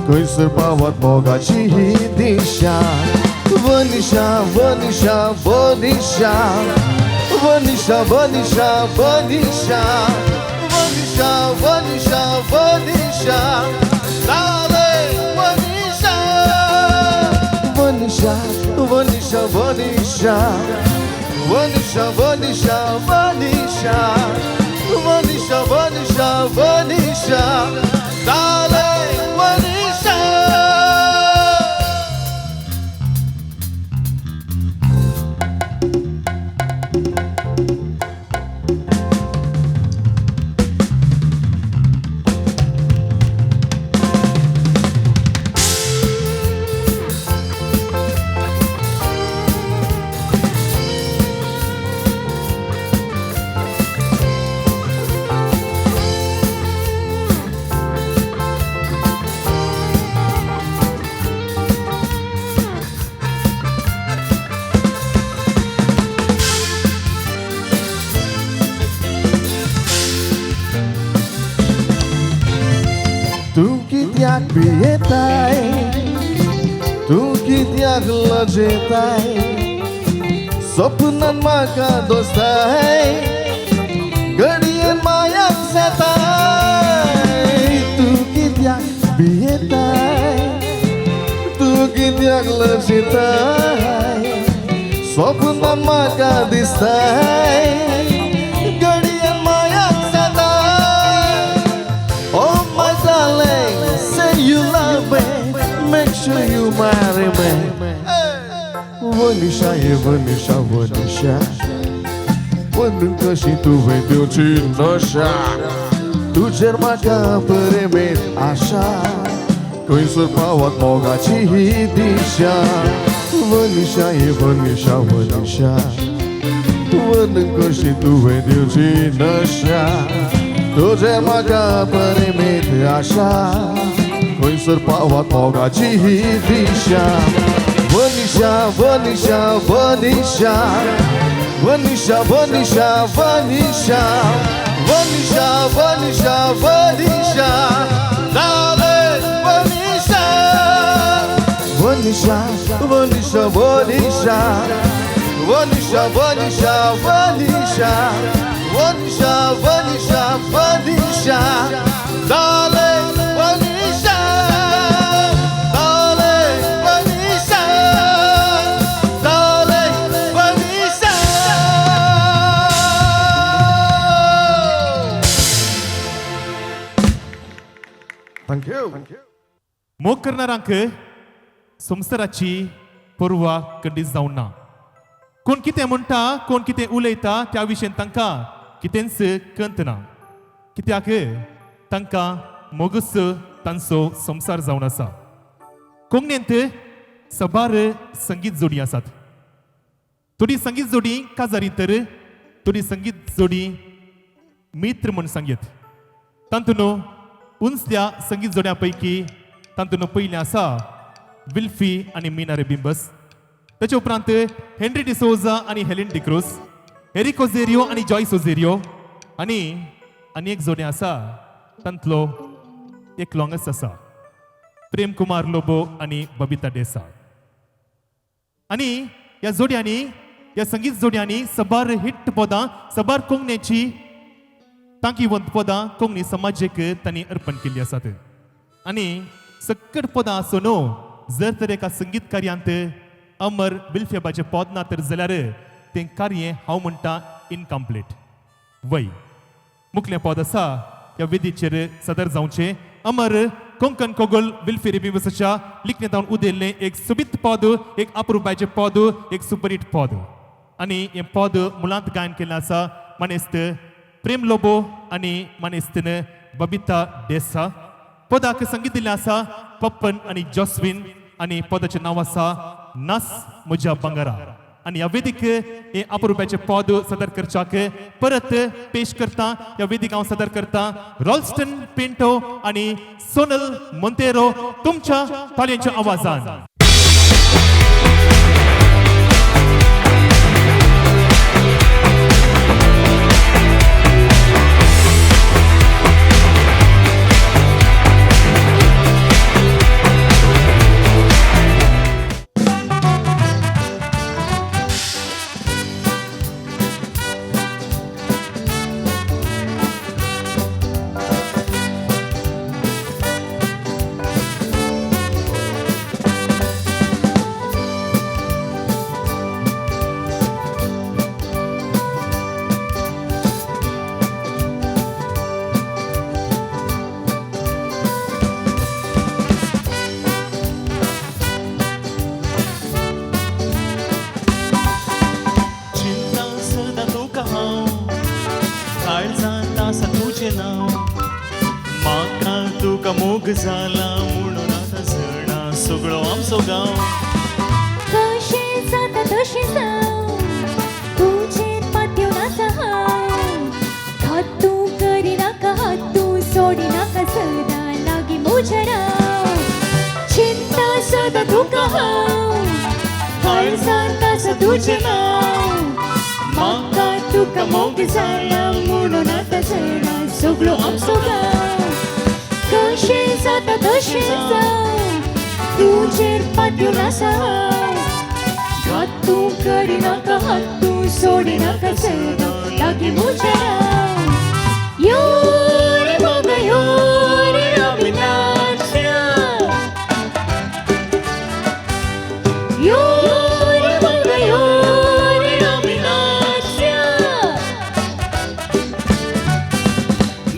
खंयसर पावत मोगाची ही दिशा. वनिशा वनिशा वनिशा वनिशा वनिशा वनिशा वनिशा वनिशा वनिशा दाले वनिशा. Vanisha, Vanisha, Vanisha, Vanisha, Vanisha, Vanisha, Vanisha, Vanisha, Vanisha, darling Vanisha. तूं कित्याक भियेताय, तूं कित्याक लजेताय, सपनान म्हाका दोस्ताय, घडयेन मायाक जाताय. तूं कित्याक भियेताय, तूं कित्याक लजेताय, सपनान म्हाका दिसताय, घडयेन मायाक जाताय. Oh my darling, say you love me, make sure you marry me. Vanisha, ye Vanisha, Vanisha, वनून कशी तुवें दिवची नशा, तुजेर म्हाका प्रेमेंत आशा, खंयसर पावत मोगाची ही दिशा. वनिशा, ये वनिशा, वनिशा, वनून कशी तुवें दिवची नशा, तुझे म्हाका प्रेमेंत आशा, खंयसर पावत मोगाची ही दिशा. वनिशा, वनिशा, वनिशा, वनिशा, वनिशा, वनिशा, वनिशा, वनिशा, वनिशा, darling Vanisha. Vanisha, Vanisha, Vanisha, Vanisha, Vanisha, Vanisha, Vanisha, Vanisha, Vanisha, darling Vanisha, darling Vanisha, darling Vanisha. Thank you. मोग करणारांक संवसाराची पर्वा कधीच जावंक ना. कोण कितें म्हणटा, कोण कितें उलयता त्या विशयान तांकां कितेंच कंत ना, कित्याक तांकां मोगूच तांचो संवसार जावन आसा. कोंकणींत सबार संगीत जोडी आसात. थोडी संगीत जोडी काजारी तर थोडी संगीत जोडी मित्र म्हूण सांगयत. तातूंत उंचल्या संगीत जोड्यां पैकी तातूंत पयलें आसा विल्फी आनी मीना रेबिंबस, ताचे उपरांत हेनरी डिसोजा आनी हेलेन डिक्रूज, हेरिक ओझेरियो आनी जॉयस ओझेरियो, आनी आनी एक जोडें आसा तांतलो एक लॉंगस आसा प्रेम कुमार लोबो आनी बबिता डेसा. आनी ह्या जोड्यांनी, ह्या संगीत जोड्यांनी सबार हिट पदां, सबार कोंकणीची तांकीवंत पदां कोंकणी समाजेक तांणी अर्पण केल्ली आसात. आनी सकट पदां आसून जर तर एका संगीत कार्यांत अमर विल्फेबाचें पद ना तर जाल्यार तें कार्य हांव म्हणटा इनकम्प्लीट. वय मुखलें पद आसा ह्या वेदीचेर सदर जावचें. अमर कोंकण कोगल विल्फी रेबिंबसाच्या लिखणेंत उदेल्लें एक सोबीत पद, एक अप्रुपायचें पद, एक सुपरहीट पद. आनी हें पद मुळांत गायन केल्लें आसा मानेस्त प्रेम लोबो आनी मानेस्तीन बबिता डेसा. पदाक संगीत दिल्लें आसा पप्पन आनी जॉस्विन, आनी पदाचें नांव आसा नास म्हज्या भांगरा. आनी ह्या वेदीक हें अप्रुपाचें पद सदर करच्याक परत पेश करता. ह्या वेदीक हांव सदर करता रॉल्स्टन पिंटो आनी सोनल मोंतेरो तुमच्या ताळयांच्या आवाजान. मोग जाला म्हणून आतां जाणा सगळो आमचो गांव. कशें जाता तशें जावं, तुजेर पातयेवन आसा हांव. घात तूं करिनाका, हात तूं सोडिनाका, सदां लागीं म्हज्या राव. चिंता सदां तुका हांव, काळजांत आसा तुजें नांव. म्हाका तुका मोग जाला म्हणून आतां जाणा सगळो आमचो गांव. कशें जाता तशें जावं, तुजेर पातयेवन आसा हांव. घात तूं करिनाका, हात तूं सोडिनाका, सदां लागीं म्हज्या राव. यो रे मोगा यो रे आमी नाचया. यो रे मोगा यो रे आमी नाचया.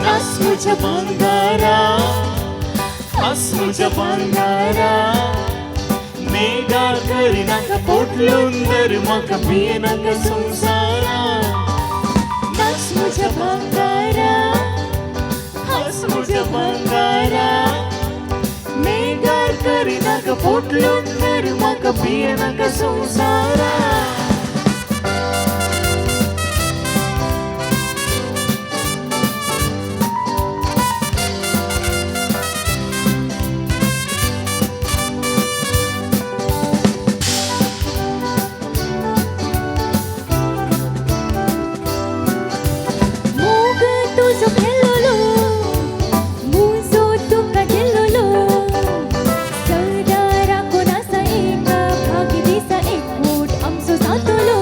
नाच म्हज्या भांगारा, हास म्हज्या भांगारा, नेगार करिनाका पोटलून धर म्हाका भियेनाका संवसारा. नाच म्हज्या भांगारा, हास म्हज्या भांगारा, नेगार करिनाका पोटलून धर म्हाका भियेनाका संवसारा. मोग तुजो केल्लोलो, मुजो तुका दिल्लोलो, सदां राखून आसा एका भागी दिसा एकवट आमचो जातलो.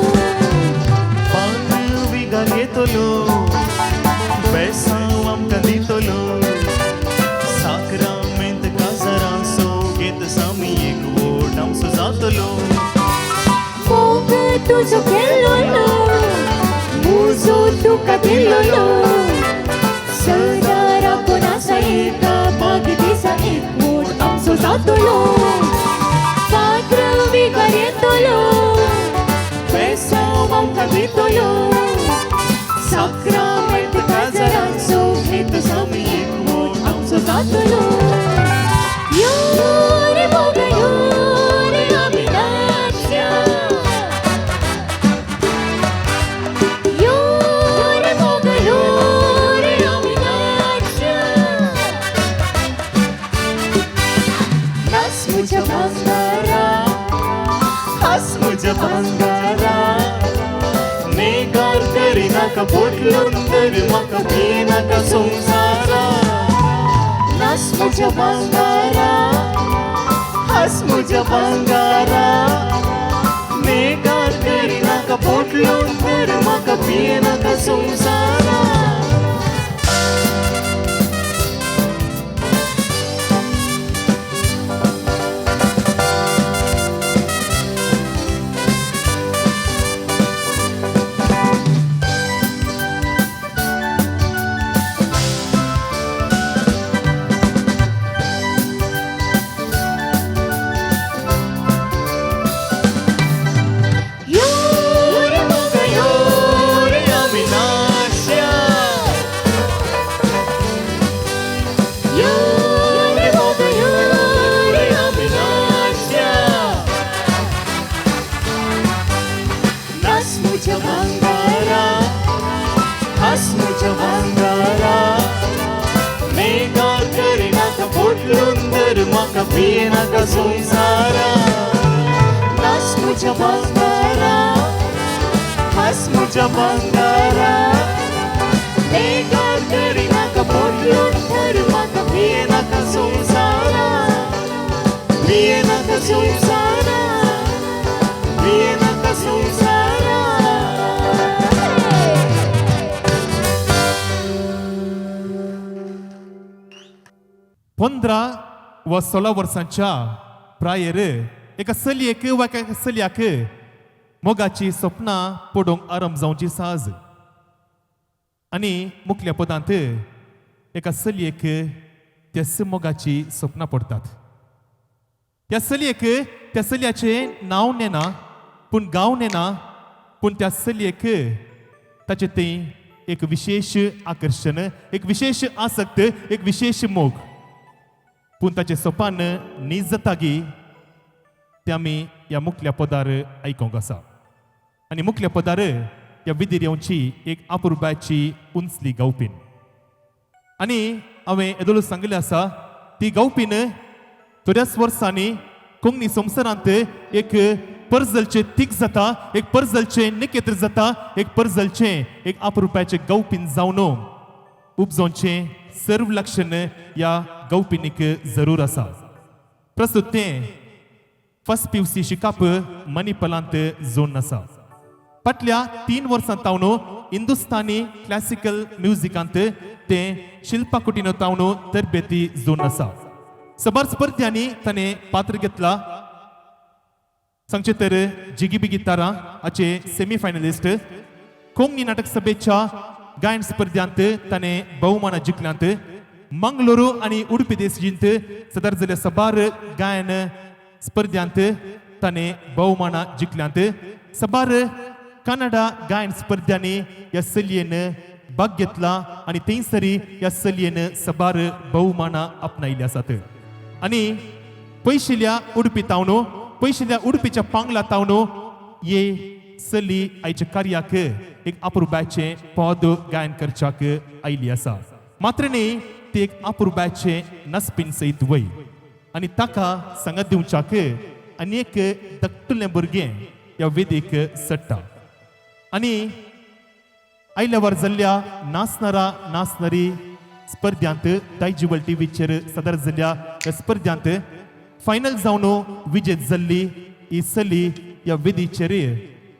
पान विगार येतलो, बेसांव आमकां दितलो, साक्रामेंत काजारां सो घेत सामी एकवट आमचो जातलो. मोग तुजो केल्लोलो, मुजो तुका दिल्लोलो, सदां राखून आसा एका भागी दिसा एकवट आमचो जातलो. पात्र विगार येतलो, बेसांव आमकां दितलो, साक्रामेंत काजारां सो घेत सामी एकवट आमचो जातलो. यो रे मोगा यो रे आमी नाचया. यो रे मोगा यो रे आमी नाचया. नाच म्हज्या भांगारा, हास म्हज्या भांगारा, नेगार करिनाका पोटलून धर म्हाका भियेनाका संवसारा. नाच म्हज्या भांगारा, हास म्हज्या भांगारा, नेगार करिनाका पोटलून धर म्हाका भियेनाका संवसारा. यो रे मोगा यो रे आमी नाचया. यो रे मोगा यो रे आमी नाचया. नाच म्हज्या भांगारा, हास म्हज्या भांगारा, नेगार करिनाका पोटलून धर म्हाका भियेनाका संवसारा. नाच म्हज्या भांगारा, हास म्हज्या भांगारा, नेगार करिनाका पोटलून धर म्हाका भियेनाका संवसारा. भियेनाका संवसारा, भियेनाका संवसारा. 15 वा 16 वर्सांच्या प्रायेर एका चलयेक वा एका चलयाक मोगाची सपनां पडोवंक आरंभ जावची साज आनी मुखल्या पदांत एका चलयेक त्याच मोगाची सपनां पडटात. त्या चलयेक त्या चलयाचें नांव नेना, पूण गांव नेना, पूण त्या चलयेक ताचें थंय एक विशेश आकर्शण, एक विशेश आसक्त, एक विशेश मोग. पूण ताचें सोपान नीज जातागी तें आमी ह्या मुखल्या पदार आयकोंक आसा. आनी मुखल्या पदार ह्या विधीर येवची एक अपुरबायची उंचली गावपीन. आनी हांवें येदोळू सांगिल्लें आसा ती गावपीन थोड्याच वर्सांनी कोंकणी संवसारांत एक परजलचें तीक जाता, एक परजलचें निकेत्र जाता, एक परजलचें एक अपुरबायचें गावपीन जावन उपजोवचें सर्व लक्षण ह्या गावपिनीक जरूर आसा. प्रस्तुत तें फर्स्ट पीयूसी शिकाप मणिपलांत जोन आसा. फाटल्या 3 वर्सां तावन हिंदुस्तानी क्लासिकल म्युजिकांत तें शिल्पा कुटीनो तावन तरबेती जोन आसा. सबार स्पर्ध्यांनी ताणें पात्र घेतला. सांगचें तर जिगीबिगी तारा हाचे सेमी फायनलिस्ट, कोंकणी नाटक सभेच्या गायन स्पर्ध्यांत ताणें बहुमानां जिखल्यांत. मंगळुरू आनी उडपी देशजींत सदर जाल्ल्या सबार गायन स्पर्ध्यांत ताणें बहुमानां जिखल्यांत. सबार कन्नडा गायन स्पर्ध्यांनी ह्या चलयेन भाग घेतला आनी थंयसरी ह्या चलयेन सबार बहुमानां आपणायिल्लीं आसात. आनी पयशिल्ल्या उडपी तावन, पयशिल्ल्या उडपीच्या पांगला तावन ये चली आयच्या कार्याक एक अपुरबायचें पद गायन करच्याक आयिल्ली आसा. मात्र न्ही, ती एक अपुरबायचें नसपीन सयत वय आनी ताका सांगात दिवच्याक आनी एक धाकटुलें भुरगें ह्या वेदीक चडटा. आनी आयल्या वर जाल्ल्या नाचणारा नाचणारी स्पर्ध्यांत दायजिवल टीव्हीचेर सदर जाल्ल्या ह्या स्पर्ध्यांत फायनल जावन विजेत जाल्ली ही चली ह्या वेदीचेर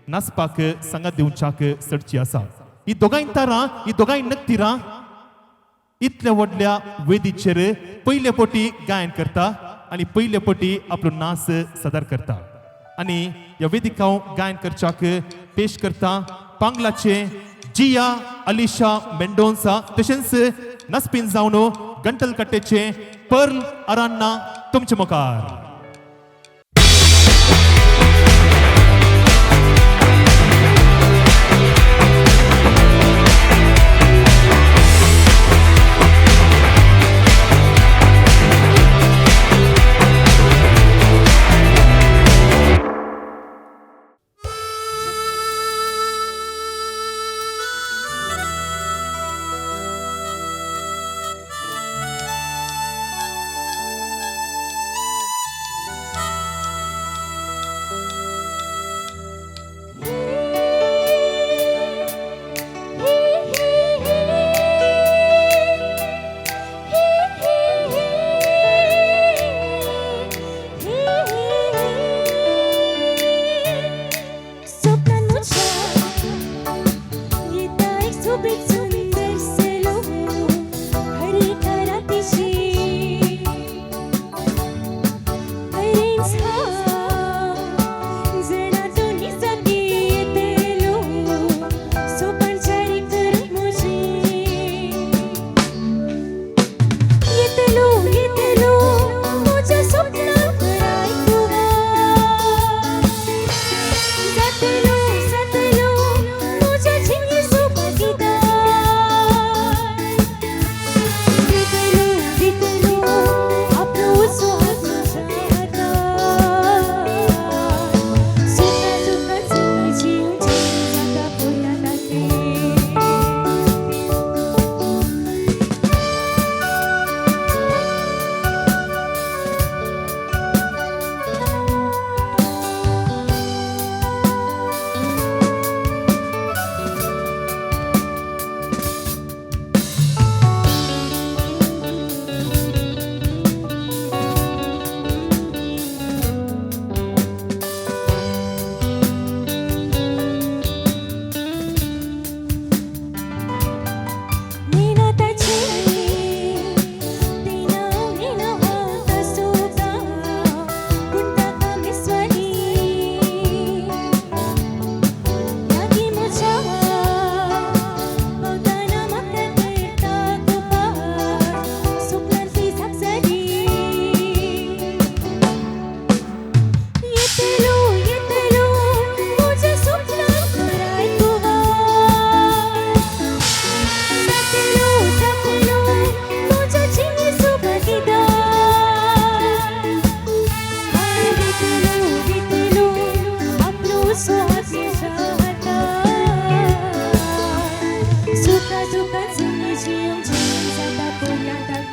नाचपाक सांगात दिवच्याक चडची आसा. ही दोगांय तारां, ही दोगांय नक्तिरां इतल्या व्हडल्या वेदीचेर पयले पटी गायन करता आनी पयले पटी आपलो नाच सदर करता. आनी ह्या वेदिकाव गायन करच्याक पेश करता पांगलाचे जिया अलिशा मेंडोन्सा, तशेंच नसपीन जावन गंटलकट्टेचे पर्ल अरान्ना तुमचे मुखार. जियेवंक जीण जाता पोरलांताक.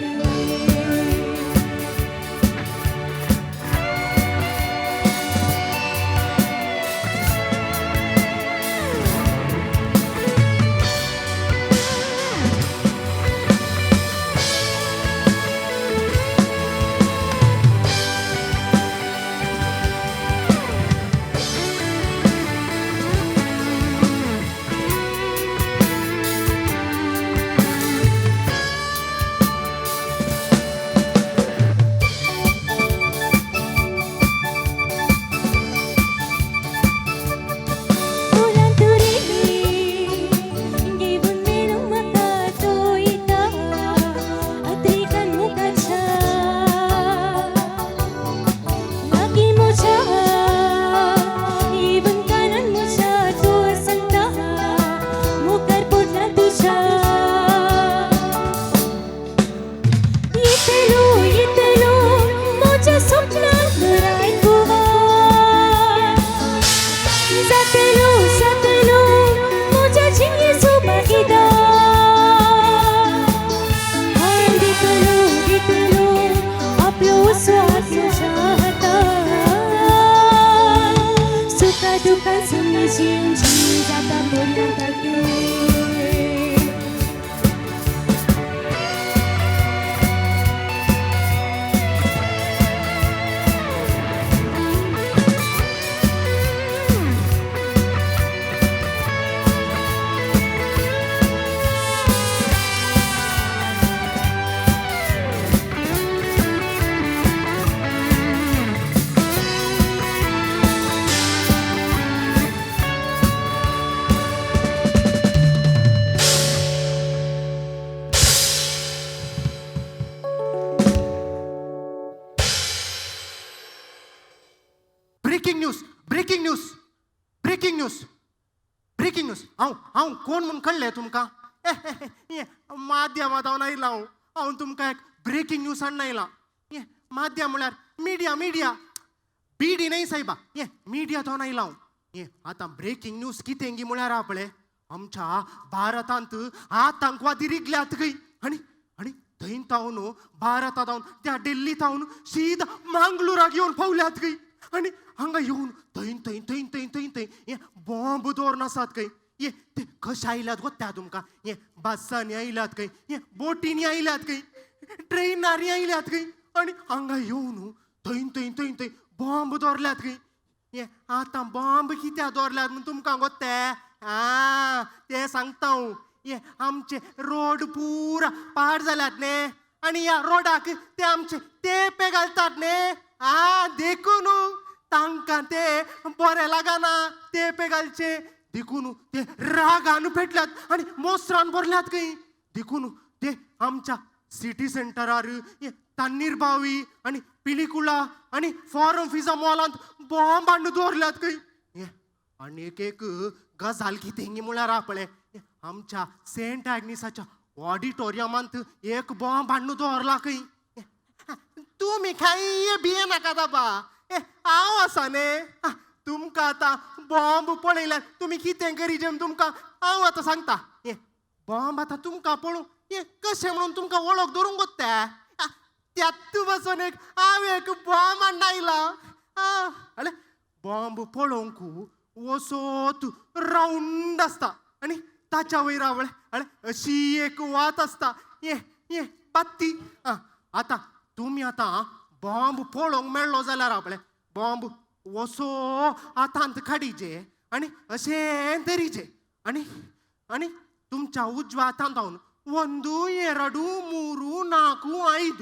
फुलां तुरेली घेवन मेळूंक म्हाका चोयता अत्रिकान मुखाच्या लागीं म्हज्या येवन कानान म्हज्या तूं सांगता मुखार पडला तुज्या. येतलो येतलो म्हज्या सपनांत राय गोवा, जातलो जातलो म्हज्या जिणेचो भागीदार. हांव दितलो दितलो आपलो स्वास म्हज्या हातार, सुखा दुखान संगी जियेवंक जीण जाता पोरलांताक. Breaking news, breaking news, breaking news, breaking news. हांव हांव कोण म्हूण कळ्ळें तुमकां? माध्यमांत हांव आयला. हांव हांव तुमकां एक ब्रेकींग न्यूज हाडून आयला. हे माध्यम म्हळ्यार मिडिया, मिडिया बिडी न्हय सायबा, हे मिडिया हांव आयला हांव. हे आतां ब्रेकींग न्यूज कितें गी म्हळ्यार हा पळय, आमच्या भारतांत आतंकवादी रिगल्यात खंय आनी आनी थंय तावन भारतांत हांव त्या दिल्ली तावन सीद मांगलोराक येवन पावल्यात खंय आनी हांगा येवन थंय थंय थंय थंय थंय थंय हे बॉम्ब दवरून आसात खंय. हे ते कशे आयल्यात गो त्या तुमकां? हे बसांनी आयल्यात खंय, हे बोटींनी आयल्यात खंय, ट्रेनांनी आयल्यात खंय आनी हांगा येवन थंय थंय थंय थंय बॉम्ब दवरल्यात खंय. हे आतां बॉम्ब कित्याक दवरल्यात म्हूण तुमकां गो ते आं ते सांगता हांव. हे आमचे रोड पुरा पाड जाल्यात न्ही आनी ह्या रोडाक ते आमचे तेंपे घालतात न्ही, आं देखून तांकां ते बरें लागना तेंपे घालचे, देखून ते रागान पेटल्यात आनी मोसरान भरल्यात खंय. देखून ते आमच्या सिटी सेंटरार तन्नीर बावी आनी पिलिकुला आनी फॉरम फिजा मॉलांत बॉम्ब हाडून दवरल्यात खंय. आनी एक एक गजाल कितें म्हळ्यार हा पळय, आमच्या सेंट आग्नेसाच्या ऑडिटोरियमांत एक बॉम्ब हाडून दवरला खंय. तुमी कांय भिये नाका बाबा, हांव आसा न्ही. तुमकां आतां बॉम्ब पळयल्यार तुमी कितें करीजे तुमकां हांव आतां सांगता. हे बॉम्ब आतां तुमकां पळोवं हे कशें म्हणून तुमकां वळख दवरूंक गो ते त्यात बसून एक हांव एक बॉम्ब हाडून आयला. अरे बॉम्ब पळोवंक वसोत रावंड आसता आनी ताच्या वयर आवळे अरे अशी एक वात आसता, हे हे बात्ती. आं आतां तुमी आतां बॉम्ब पळोवंक मेळ्ळो जाल्यार आपले बॉम्ब वसो हातांत काडीजे आनी अशें धरीजे आनी आनी तुमच्या उजव्या हातांत धांवन 1 2 3 4 5 6 7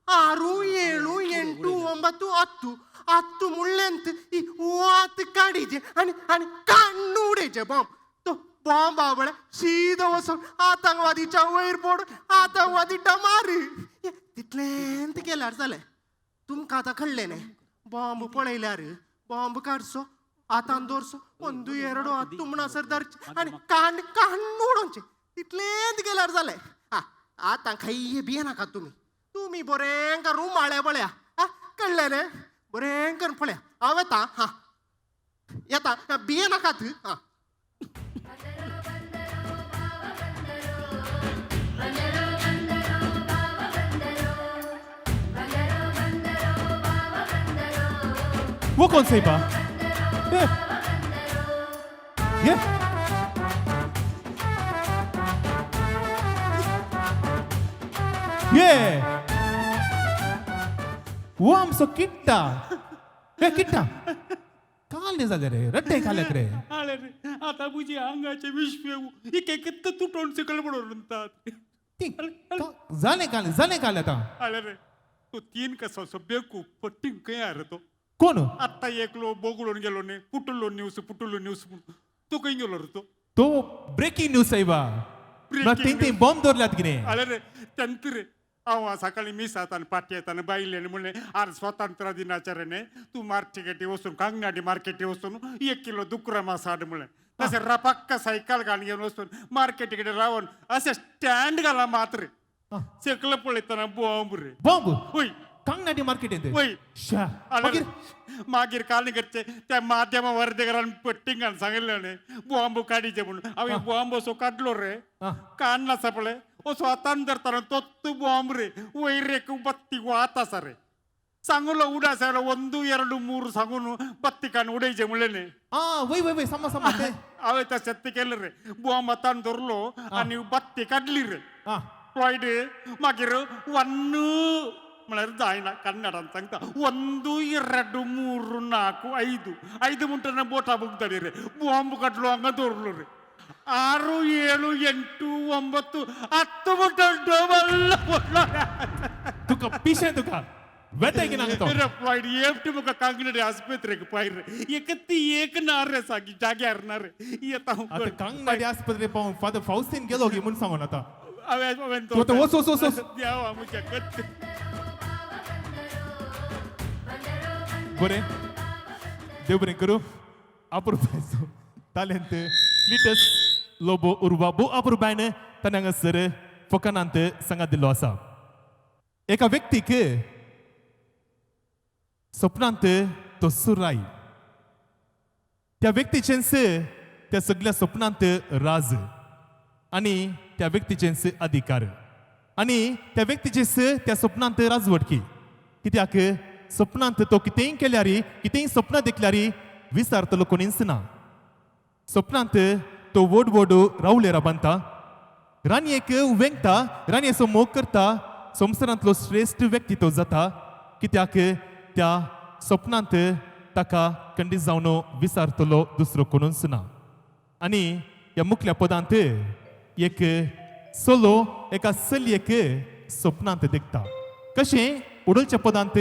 8 9 10 10 मुळ्ळेंत ही वात काडीजे आनी आनी काण्ण उडयचे बॉम्ब. तो बॉम्ब आवळे सीदो वचून आतंकवादीच्या वयर पडून आतंकवादी डमार. तितलेंत केल्यार जालें. तुमकां आतां कळ्ळें न्ही? बॉम्ब पळयल्यार बॉम्ब काडचो हातान दवरचो 1 2 10 म्हणसर धरचें आनी कांड काण्ण उडोवचें. तितलेंत केल्यार जालें. आं आतां खंय भियेनाकात तुमी, तुमी बरें करून रुमाळे पळया. आं कळ्ळें न्ही? बरें करून पळया. हांव येता. हां येता, भियेनाकात. हां. वो कोण साहेबा? ये ये ये वो आमचो किट्टा. हे किट्टा, काल जाले रे, रड्डे खाल्यात रे. आले रे, आता म्हजी आंगाचे विश्वे एक एक तुटोन सकयल पडून म्हणतात. ती जालें काल, जालें काल आतां. आले रे, तो तीन कसो असो बेकूफ पट्टींग खंय आरे तो. कोण? आत्ता एकलो बोगळून गेलो न्ही, पुटलो न्यूज, पुटलो न्यूज म्हणून तो खंय गेलो रे तो? तो ब्रेकिंग न्यूज साहेबा. Breaking तीन तीन बॉम्ब दवरल्यात कितें. आले रे, तेंत रे हांव सकाळी मिसात आनी पाटी येताना बायलेन म्हणलें, आरे स्वातंत्र्य दिनाचरणे तूं मार्केटी वचून, कांगनाडी मार्केटी वचून एक किलो दुकरा मास हाड म्हणलें. तशें रपाक्का सायकल घालून घेवन वचून मार्केटी कडेन रावन अशें स्टँड घाला मात रे, सकल पळयतना बॉम्ब रे. बॉम्ब? वय. कांगनाडी मार्केटींत? वय. शा. आले मागीर? मागीर कालगडचे त्या माध्यमा वर्देकरान पट्टिंगान सांगिल्लें न्ही बॉम्ब काडीचे म्हणून. हांवें बॉम्ब असो काडलो रे, काडला आसा पळय, असो हातान धरताना तोत्त बॉम्ब रे वयर एक बत्ती वात आसा रे. सांगलो उडास आयलो 1 2 3 सांगून बत्ती काडून उडयचे म्हणलें न्ही. आ वय वय वय, सामा सामा ते. हांवें तशें तें केलें रे, बॉम्ब हातान धरलो आनी बत्ती काडली रे. फ्लॉयड मागीर 1 म्हळ्यार जायना, कन्नडान सांगता 1 2 3 4 5 5 म्हणटना बोटा बुगतली रे. बॉम्ब काडलो हांगा दवरलो रे. 6 7 8 9 10 म्हणटा डबल. तुका पिशें, तुका वेताय की ना तो? रे फ्लॉयड एफटी मुका कांगनडी आस्पत्रेक पाय रे, एक ती एक ना रे, सागी जाग्यार ना रे. येता आतां कांगनाडी आस्पत्रे पावून फादर फावस्तीन गेलो की म्हूण सांगून आतां. हांवें तूं आतां वच वच वच वच. देवा म्हज्या कत्ते. बरें, देव बरें करूं. अपुरबायचो तालेंत क्लिटस लोबो उर्बा भोव अपुरबायन ताणें हांगासर फकाणांत सांगात दिल्लो आसा. एका व्यक्तीक सपनांत तो सुराय, त्या व्यक्तीचेंच त्या सगळ्या सपनांत राज आनी त्या व्यक्तीचेंच अधिकार आनी त्या व्यक्तीचेंच त्या सपनांत राजवटकी. कित्याक सपनांत तो कितेंय केल्यार, कितेंय सपनां देखल्यार विसारतलो कोणीच ना. सपनांत तो व्हड व्हड रावलेरा बांदता, राणयेक वेंगता, राणयेचो मोग करता, संवसारांतलो श्रेश्ठ व्यक्ती तो जाता. कित्याक त्या सपनांत ताका खंडीत जावन विसारतलो दुसरो कोणूच ना. आनी ह्या मुखल्या पदांत एक चलो एका चलयेक सपनांत देखता. कशें उडलच्या पदांत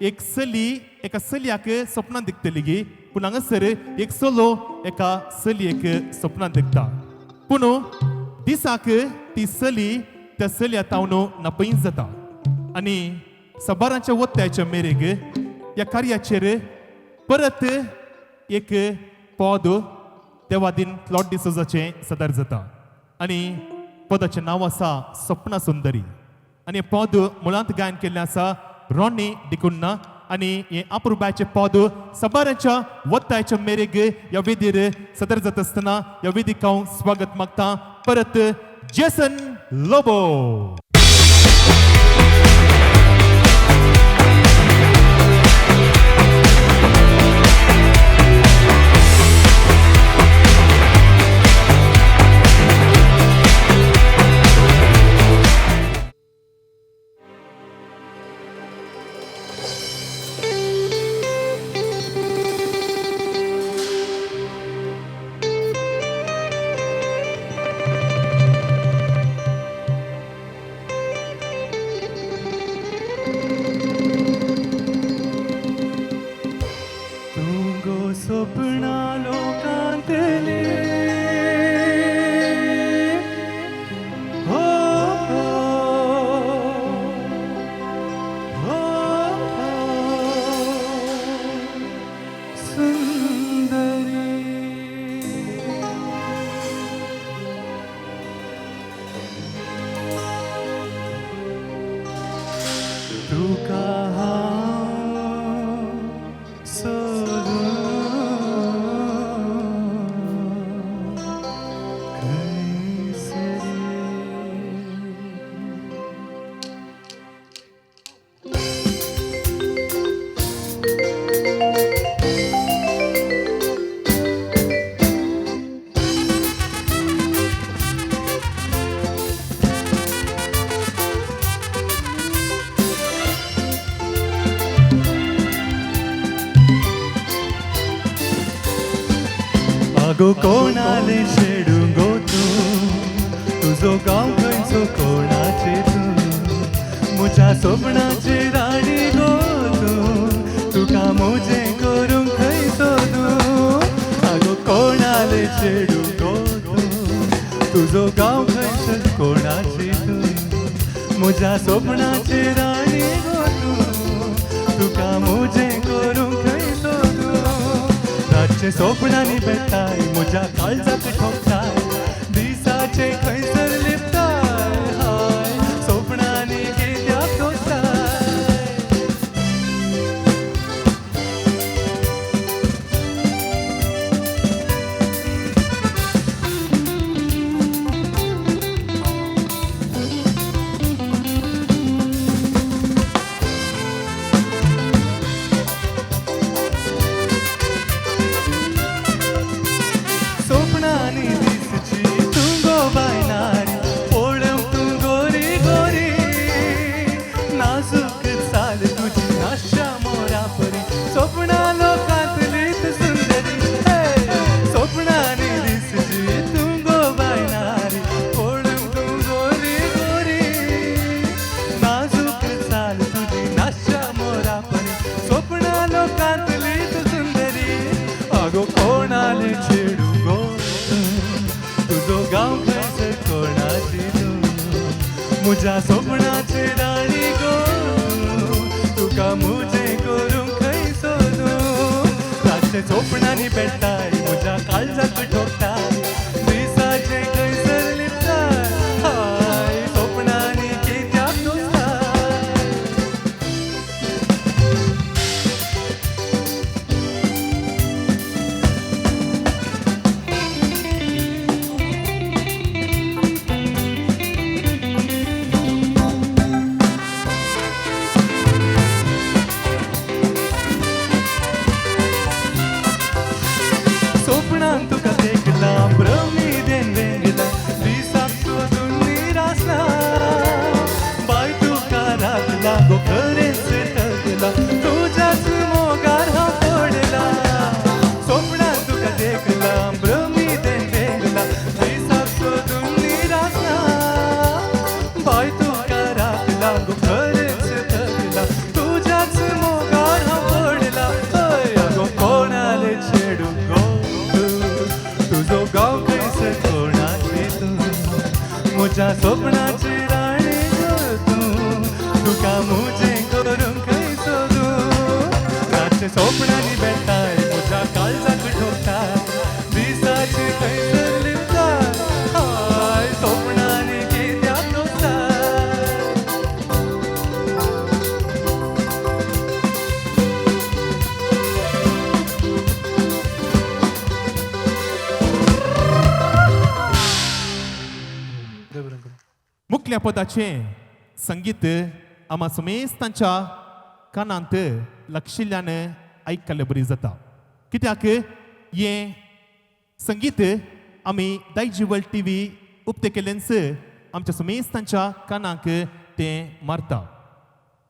एक चली एका चलयाक सपनांत देखतली गी, पूण हांगासर एक चलो एका चलयेक सपनांत देखता. पूण दिसाक ती चली त्या चलया तावन नापयच जाता. आनी साबारांच्या वत्याच्या मेरेग ह्या कार्याचेर परत एक पद देवादीन क्लॉड डिसोजाचें सदर जाता. आनी पदाचें नांव आसा सपना सुंदरी. आनी हें पद मुळांत गायन केल्लें आसा रॉनी डिकुन्ना. आनी हें अपुरबायचें पद साबारांच्या वत्तायच्या मेरेग ह्या वेदीर सदर जाता आसतना ह्या वेदीक हांव स्वागत मागता परत जेसन लोबो. आगो कोणाले चेडूं गो तूं, तुजो गांव खंयचो कोणाचे तूं, म्हज्या सपनाची राणी गो तूं, तुका म्हजें करूंक खंय सोदूं. आगो कोणाले चेडूं गो तूं, तुजो गांव खंयचो कोणाची तूं, म्हज्या सपनाची राणी गो तूं, तुका म्हजें करूंक खंय सोदूं. रातचे सपनांनी बेताय म्हज्या काळजाक ठोकताय, दिसाचे खंयसर लिपताय, हाय सपनांनी कित्याक सोदताय. सपनांनी दिसची तूं गो बायनारी, पळोवंक तूं गोरी गोरी, नाजूक चाल तुजी नाश्या मोरा परी, सपनां लोकांतलीच सुंदरी. सपनांनी दिसची तूं गो बायनारी, पळोवंक तूं गोरी गोरी, नाजूक चाल तुजी नाश्या मोरा परी, सपनां लोकांतलीच सुंदरी. आगो कोणाले चेडूं गो तूं, तुजो गांव खंयसर कोणाची तूं, म्हज्या सपनाची राणी गो तूं, तुका म्हजें करूंक खंय सोदूं. रातचे सपनांनी पेट्टाय म्हज्या काळजाक ठोकताय, दिसाचे खंयसर लिपताय, हाय सपनांनी कित्याक सोदताय. सपनान तुका देखला भ्रमिदेन वेंगला, दिसाक सोदून निरासला, बाय तुका राखला गो खरेंच थकला, तुज्याच मोगार हांव पडला. सपनान तुका देखला भ्रमिदेन वेंगला, दिसाक सोदून निरासला, बाय तुका राखला गो खरेंच थकला, तुज्याच मोगार हांव पडला. हय आगो कोणाले चेडूं गो तूं, तुजो गांव खंयसर कोणाची तूं, म्हज्या सपनाची राणी गो तूं, तुका म्हजें करूंक खंय सोदूं. रातचे सपनांनी बेताय म्हज्या काळजाक ठोकताय, दिसाचे खंयसर लिपताय, हाय सपनांनी कित्याक सोदताय. मुखल्या पदाचें संगीत आमा समेस्तांच्या कानांत लक्षिल्ल्यान आयकल्ले बरी जाता, कित्याक हें संगीत आमी दायजिवर्ल्ड टीव्ही उक्तें केल्ल्यानच आमच्या समेस्तांच्या कानाक तें मारता.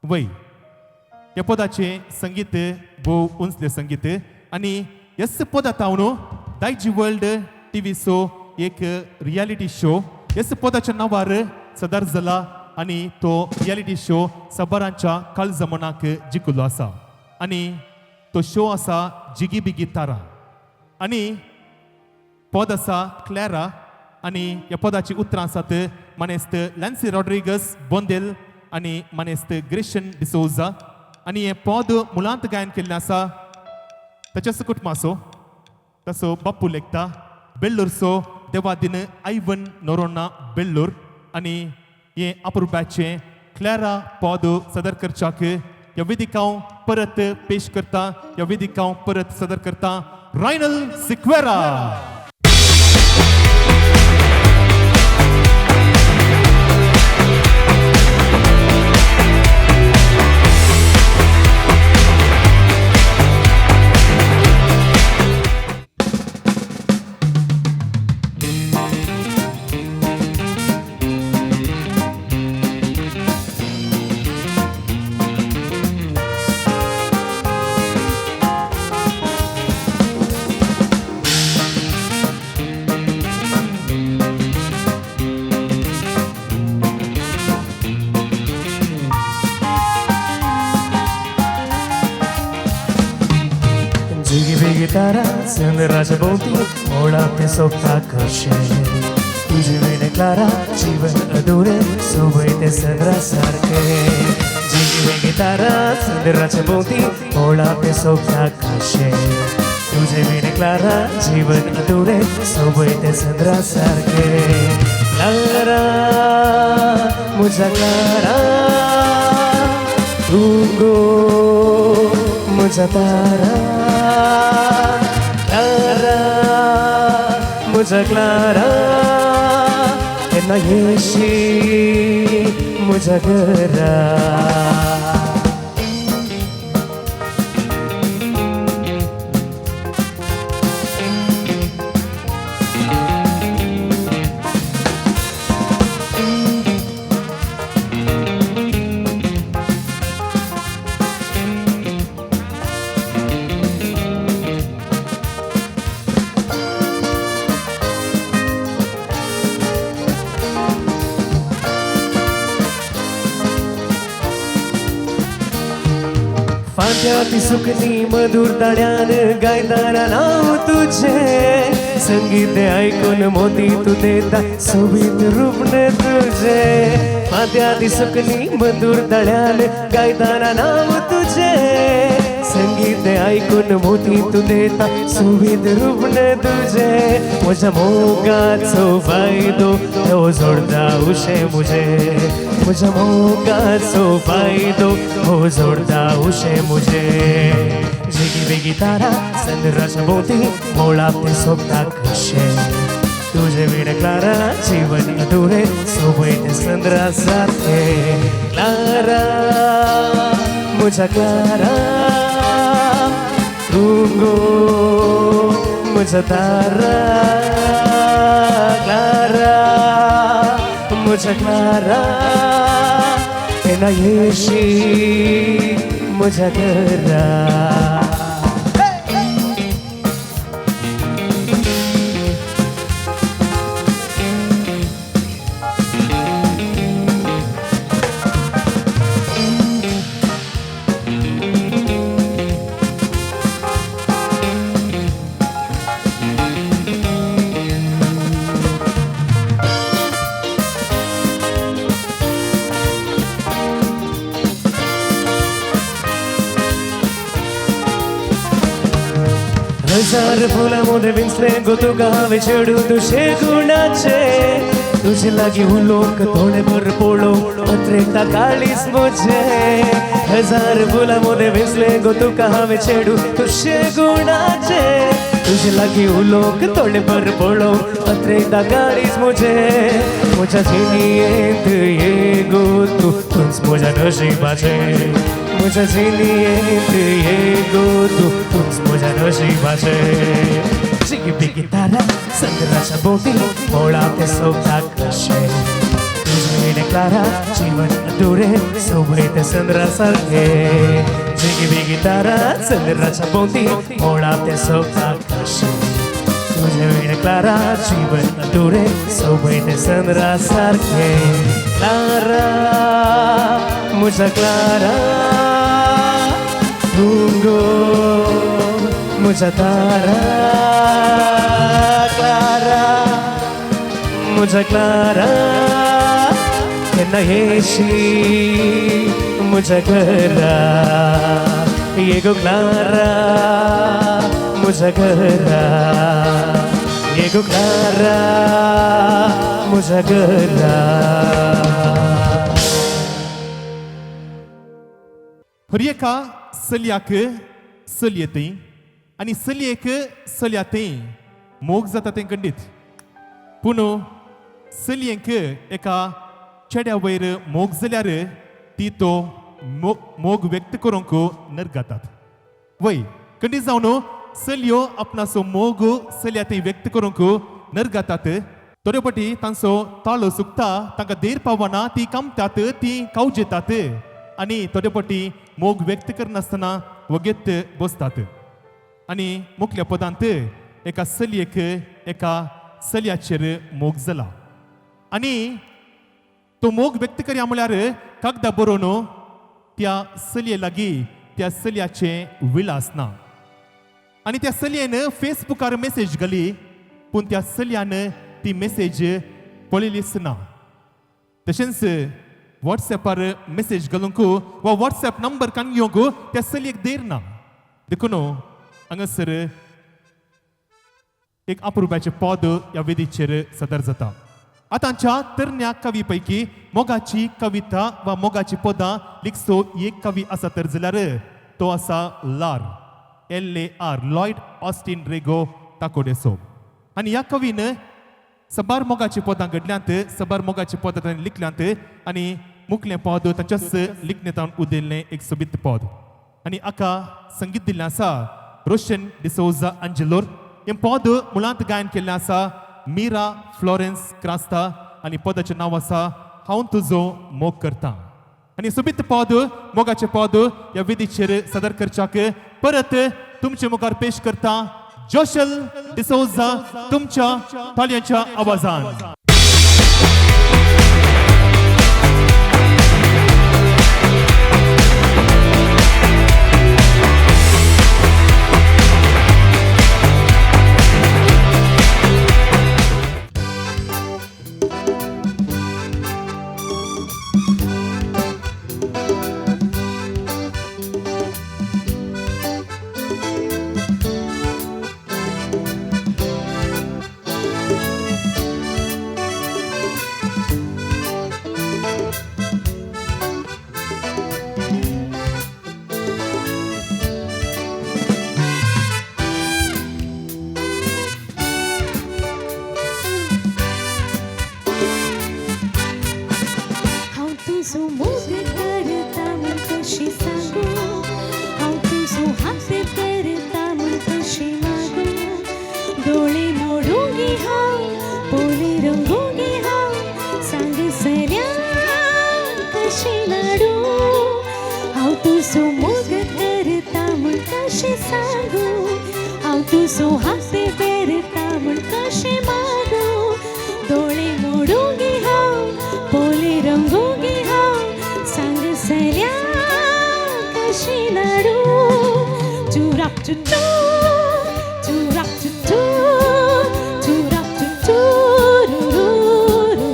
वय ह्या पदाचें संगीत भोव उंचलें संगीत आनी ह्याच पदा तावन दायजिवर्ल्ड टीव्हीचो एक रियलिटी शो ह्याच पदाच्या नांवार सदर जाला आनी तो रियलिटी शो साबारांच्या काळजमनाक जिखलो आसा आनी तो शो आसा जिगी बिगी तारा आनी पद आसा क्लॅरा आनी ह्या पदाची उतरां आसात मानेस्त लॅन्सी रॉड्रिगस बोंदेल आनी मानेस्त ग्रेशन डिसोजा आनी हें पद मुळांत गायन केल्लें आसा ताच्याच कुटुंबाचो तसो बाप्पू लेखता बेल्लूरचो देवादीन आयवन नोरोना बेल्लूर आनी हें अपुरबाचें क्लॅरा पद सदर करच्याक ह्या वेदिक हांव परत पेश करता, ह्या वेदिक हांव परत सदर करता रायनल सिक्वेरा. Thank तारा चंद्राच्या भोंवती मोळा तें सोबता कशें तुजे विणे क्लारा जीवन अधुरें सोबय तें चंद्रा सारकें जिगी बिगी तारा चंद्राच्या भोंवती मोळा तें सोबता कशें तुजे विणे क्लारा जीवन अधुरें सोबय तें चंद्रा सारकें क्लारा म्हज्या क्लारा तूं गो म्हज्या तारा क्लारा म्हज्या क्लारा केन्ना येशी म्हज्या घरा. फांत्या ती सुकणी मधुर ताळ्यान गायताना नांव तुजें संगीत आयकून मोती तूं देता सोबीत रूपणे तुजें फांत्या ती सुकणी मधुर ताळ्यान गायताना नांव तुजें संगीत आयकून मोती तूं देता सोबीत रूपणे तुजें म्हज्या मोगाचो फायदो तो जोडटा उशें म्हजें म्हज्या मोगाचो फायदो हो जोडटा उशें म्हजें जिगी बिगी तारा चंद्राच्या भोंवती मोळा तें सोबता कशें तुजे विणे क्लारा जीवन अधुरें सोबय तें चंद्रा सारकें क्लारा म्हज्या क्लारा तूं गो म्हज्या तारा क्लारा म्हज्या क्लारा केन्ना येशी म्हज्या घरा. हजार फुलां मोदें विंचलें गो तुका हांवें चेडूं तुजे गुणाचें तुजे लागीं उलोवंक थोडें भर पळोवंक अत्रेकता काळीज म्हजें हजार फुलां मोदें विंचलें गो तुका हांवें चेडूं तुजे गुणाचें तुजे लागीं उलोवंक थोडें भर पळोवंक अत्रेकता काळीज म्हजें म्हज्या जिणेंत ये गो तूं तूंच म्हज्या नशिबाचें म्हज्या जिणेंत ये गो तूं तूंच म्हज्या नशिबाचें जिगी बिगी तारा चंद्राच्या भोंवती मोळा तें सोबता कशें तुजे विणे क्लारा जीवन अधुरें सोबय तें चंद्रा सारकें जिगी बिगी तारा चंद्राच्या भोंवती मोळा तें सोबता कशें तुजे विणे क्लारा जीवन अधुरें सोबय तें चंद्रा सारकें क्लारा म्हज्या क्लारा तूं गो म्हज्या तारा क्लारा म्हज्या क्लारा केन्ना येशी म्हज्या घरा ये गो क्लारा म्हज्या घरा ये गो क्लारा म्हज्या घरा. हर एका चलयाक चलये थंय आनी चलयेक चलया थंय मोग जाता तें खंडीत पूण चलयेंक एका चेड्या वयर मोग जाल्यार ती तो मोग व्यक्त करूंक नरगातात वय खंडीत जावन चलयो आपणाचो मोग चलया थंय व्यक्त करूंक नरगातात थोडे फावटी तांचो ताळो सुकता तांकां देर पावना ती कामतात ती कावजेतात आनी थोडे फावटी मोग व्यक्त करनासतना वगेत बसतात आनी मुखल्या पदांत एका चलयेक एका चलयाचेर मोग जाला आनी तो मोग व्यक्त करया म्हळ्यार कागदां बरोवन त्या चलये लागीं त्या चलयाचें विलास ना. आनी त्या चलयेन फेसबुकार मेसेज घाली पूण त्या चलयान ती मेसेज पळयलीच ना. तशेंच वॉट्सॅपार मेसेज घालूंक वा वॉट्सॅप नंबर काडून घेवंक त्या चलयेक धैर्य ना. देखून हांगासर एक अप्रुपाचें पद ह्या वेदीचेर सदर जाता. आतांच्या तरण्या कवी पैकी मोगाची कविता वा मोगाची पदां लिखचो एक कवी आसा तर जाल्यार तो आसा लार, LAR, Lloyd Austin Rego ताकोडेसो. आनी ह्या कवीन सबार मोगाची पदां घडल्यांत, सबार मोगाची पदां ताणें लिखल्यांत आनी मुखलें पद ताच्याच लिखणेंतावन उदेल्लें एक सोबीत पद. आनी हाका संगीत दिल्लें आसा रोशन डिसोजा अंजेलोर. हें पद मुळांत गायन केल्लें आसा मीरा फ्लॉरेन्स क्रास्ता आनी पदाचें नांव आसा हांव तुजो मोग करता. आनी सोबीत पद मोगाचें पद ह्या वेदीचेर सादर करच्याक परत तुमचे मुखार पेश करता जोशल डिसोजा तुमच्या ताळयांच्या आवाजान. हांव तुजो मोग करता म्हूण कशी सांगू, हांव तुजो हात करता म्हूण कशी मागू, दोळे मोडूंगी हांव पोले रंगूंगी हांव, सांग सल्या कशी लाडू. हांव तुजो मोग करता म्हूण कशी सांगू, हांव तुजो हात करता म्हूण कशी मागू, दोळे मोडूंगी हांव पोले रंगूंगी हांव, सांग सल्या कशी लाडू. चुराक चुचू चुराक चुचू चुराक चुचू रू रू रू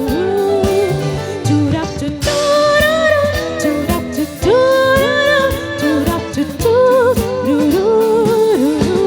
चुराक चुचू रू रू चुराक चुचू रू रू चुराक चुचू रू रू रू रू.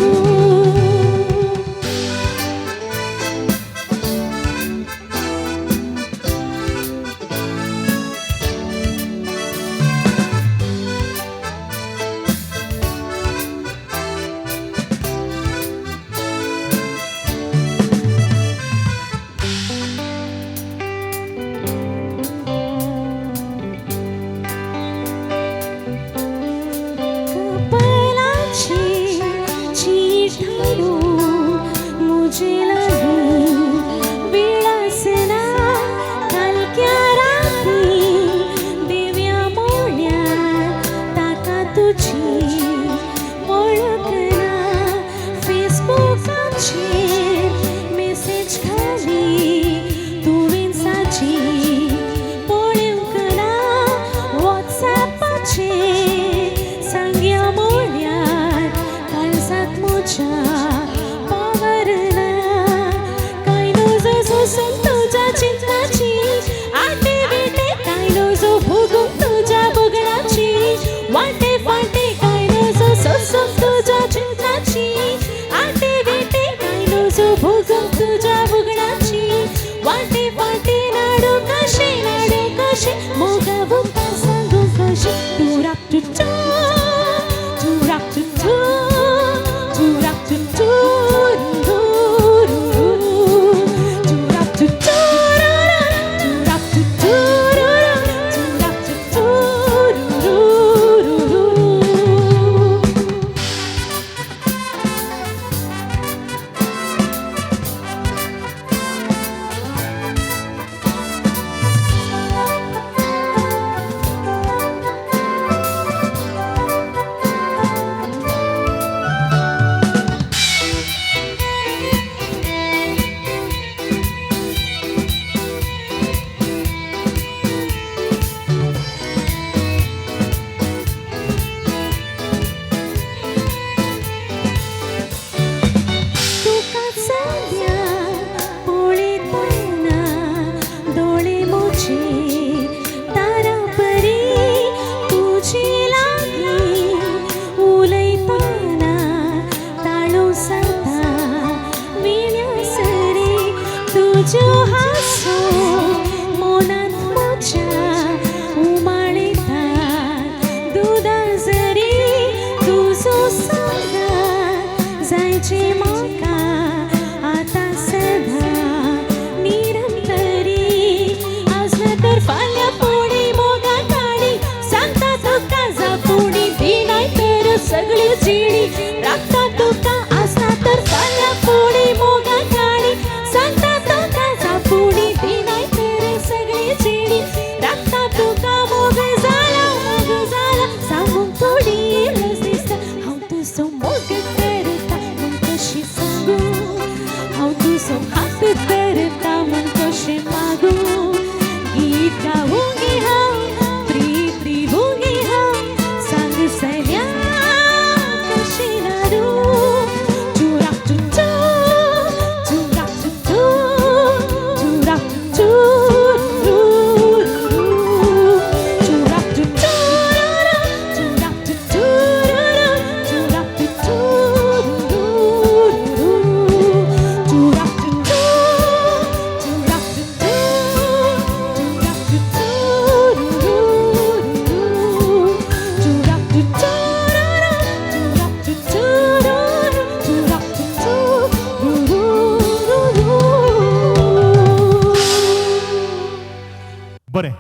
बरें,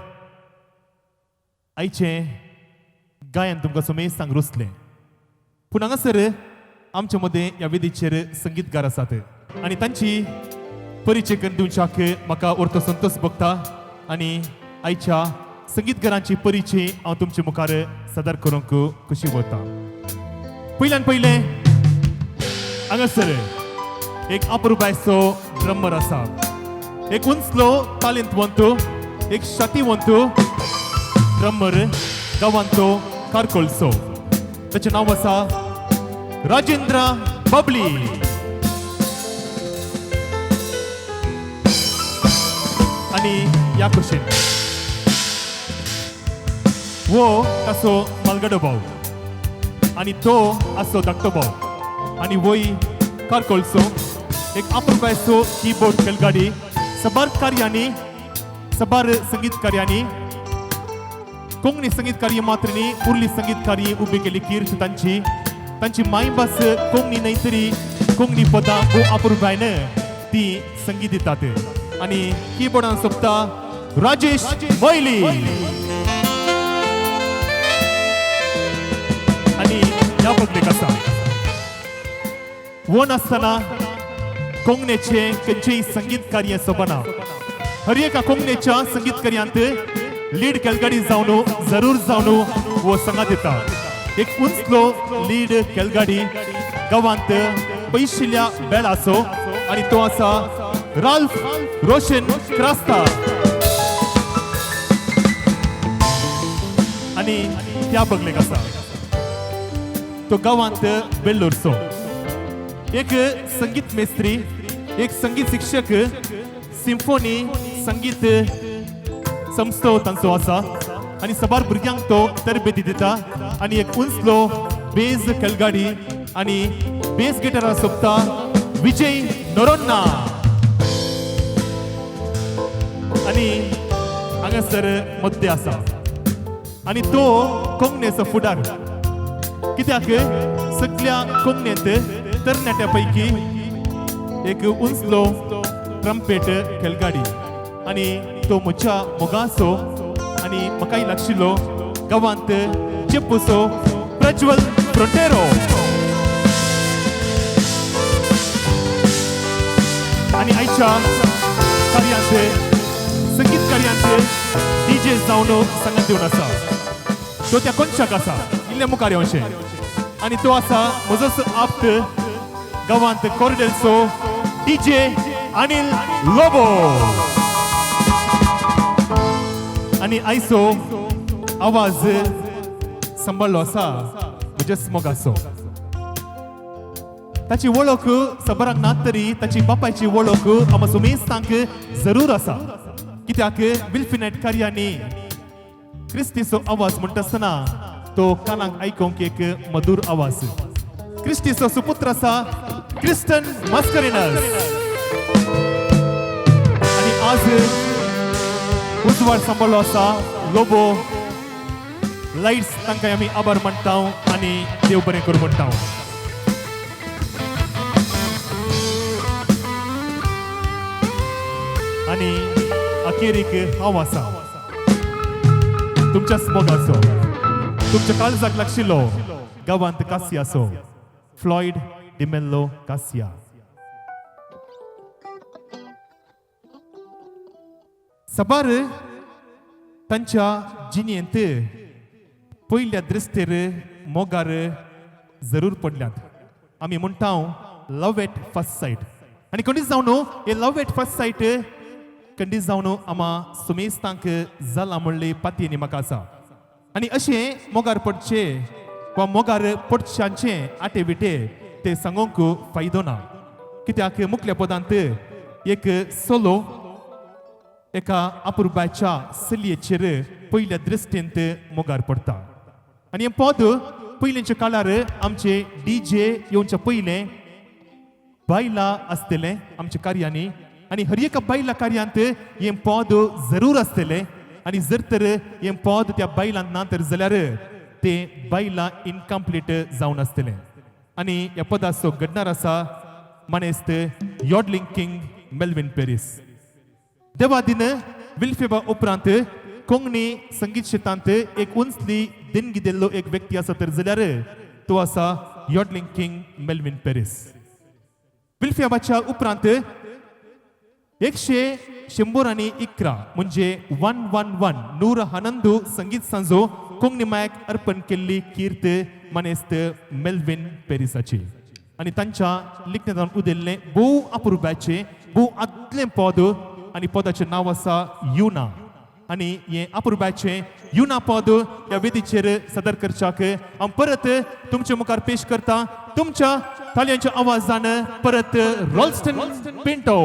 आयचें गायन तुमकां सुमेस्तांक रुचलें, पूण हांगासर आमचे मदें ह्या वेदीचेर संगीतकार आसात आनी तांची परिचय करून दिवच्याक म्हाका orto संतोष भोगता आनी आयच्या संगीतकारांची परिचय हांव तुमचे मुखार सादर करूंक खुशी वता. पयल्यान पयलें हांगासर एक अपुरबायचो ड्रमर आसा, एक उंचलो तालेंतवंत, एक शातीवंत ड्रमर, गांवांतो कारकोलचो. ताचें नांव आसा राजेंद्र बबली. आनी ह्या कुशीन वो ताचो मालगडो भाव आनी तो आसो धाकटो भाव आनी वय कारकोलचो एक अपुरबायचो कीबोर्ड खेळगाडी. सबार कार्यांनी, सबार संगीत कार्यांनी कोंकणी संगीत कार्य मात्र न्ही उर्ली संगीत कार्य उबी केली कीर्त तांची. तांची मायभास कोंकणी न्हय तरी कोंकणी पदां भोव अपुरबायन ती संगीत दितात. आनी किबोर्डान सोबता राजेश मोयली. आनी ह्या पगलेक आसा वो नासतना कोंकणीचें खंयचेय संगीत कार्य सोबना. हर एका कोंकणीच्या संगीत कार्यांत लीड केलगाडी जावन जरूर जावन वो संगात दिता. एक उंचलो लीड केलगाडी गांवांत पयशिल्ल्या बेळाचो आनी तो आसा राल्फ रोशन क्रास्ता. आनी त्या बगलेक आसा तो गांवांत बेल्लूरचो एक संगीत मेस्त्री, एक संगीत शिक्षक, सिम्फोनी संगीत संस्थो तांचो आसा आनी सबार भुरग्यांक तो तरबेती दिता. आनी एक उंचलो बेज खेळगाडी आनी बेस गिटारा सोबता विजय नोरोन्ना. आनी हांगासर मद्दे आसा आनी तो कोंकणीचो फुडार, कित्याक सगळ्या कोंकणींत तरणाट्या पैकी एक उंचलो ट्रम्पेट खेळगाडी आनी तो म्हज्या मोगाचो आनी म्हाकाय लागशिल्लो गांवांत चेप्पूचो प्रज्वल फ्रोंटेरो. आनी आयच्या कार्यांत संगीत कार्यांत डीजे जावन सांगात दिवन आसा. तो त्या कोनशाक आसा इल्ले मुखार येवचें आनी तो आसा म्हजोच आप्त गांवांत कोरडेलचो डीजे अनिल लोबो. आनी आयचो आवाज सांबाळ्ळो आसा म्हज्याच मोगाचो. ताची वळख सबराक ना तरी ताची बापायची वळख आमकां सुमेस्तांक जरूर आसा, कित्याक विल्फिनेट कार्यांनी क्रिस्तीचो आवाज म्हणटा आसतना तो कानाक आयकूंक एक मधुर आवाज. क्रिस्तीचो सुपुत्र आसा क्रिस्टन मास्करेनस. आनी आज उजवाड सांबाळ्ळो आसा लोबो लायट्स, तांकां आमी आभार मानता आनी देव बरें करूं म्हणटा. आनी अखेरीक हांव आसा तुमच्या मोगाचो, तुमच्या काळजाक लागशिल्लो गांवांत कासियाचो फ्लॉयड डिमेल्लो कासिया. सबार तांच्या जिणेंत पयल्या दृश्टीर मोगार जरूर पडल्यात. आमी म्हणटा लव एट फर्स्ट सायट आनी खंडीत जावन हे लव एट फर्स्ट सायट खंडीत जावन आमा सुमेस्तांक जाला म्हणले पातयेनी म्हाका आसा. आनी अशें मोगार पडचे वा मोगार पडच्यांचे आटे विटे ते सांगूंक फायदो ना, कित्याक मुखल्या पदांत एक सोलो एका अपुरबायच्या चलयेचेर पयल्या दृश्टींत मोगार पडटा. आनी हें पद पयलींच्या काळार आमचे डीजे येवच्या पयलें बायलां आसतलें आमच्या कार्यांनी आनी हर एका बायलां कार्यांत हें पद जरूर आसतलें. आनी जर तर हें पद त्या बायलांत ना तर जाल्यार ते बायलां इनकम्प्लीट जावन आसतलें. आनी ह्या पदाचो घडणार आसा मानेस्त यॉडलिंग किंग मेल्विन पेरीस. देवा दिन विल्फेबा उपरांत कोंकणी संगीत क्षेत्रांत एक उंचली देणगी दिल्लो एक व्यक्ती आसा तर जाल्यार तो आसा यॉडलिंग किंग मेल्विन पेरीस. विल्फियाबाच्या उपरांत 111 म्हणजे 111 111 संगीत सांजो कोंकणी मायक अर्पण केल्ली कीर्त मानेस्त मेल्विन पेरिसाची आनी तांच्या लिखण्यान उदेल्लें भोव अपुरबायचें भोव आदलें पद आनी पदाचें नांव आसा युना. आनी हें अपुरबायचें युना पद ह्या वेदीचेर सादर करच्याक हांव परत तुमचे मुखार पेश करता. तुमच्या तालयांच्या आवाजान परत रॉल्स्टन पिंटो.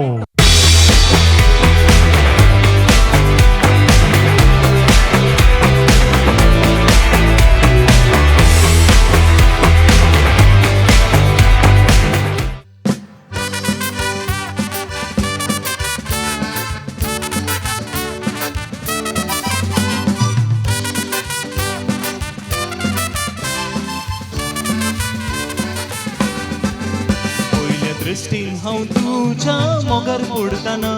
पयल्या दृश्टीन हांव तुज्या मोगार पडटाना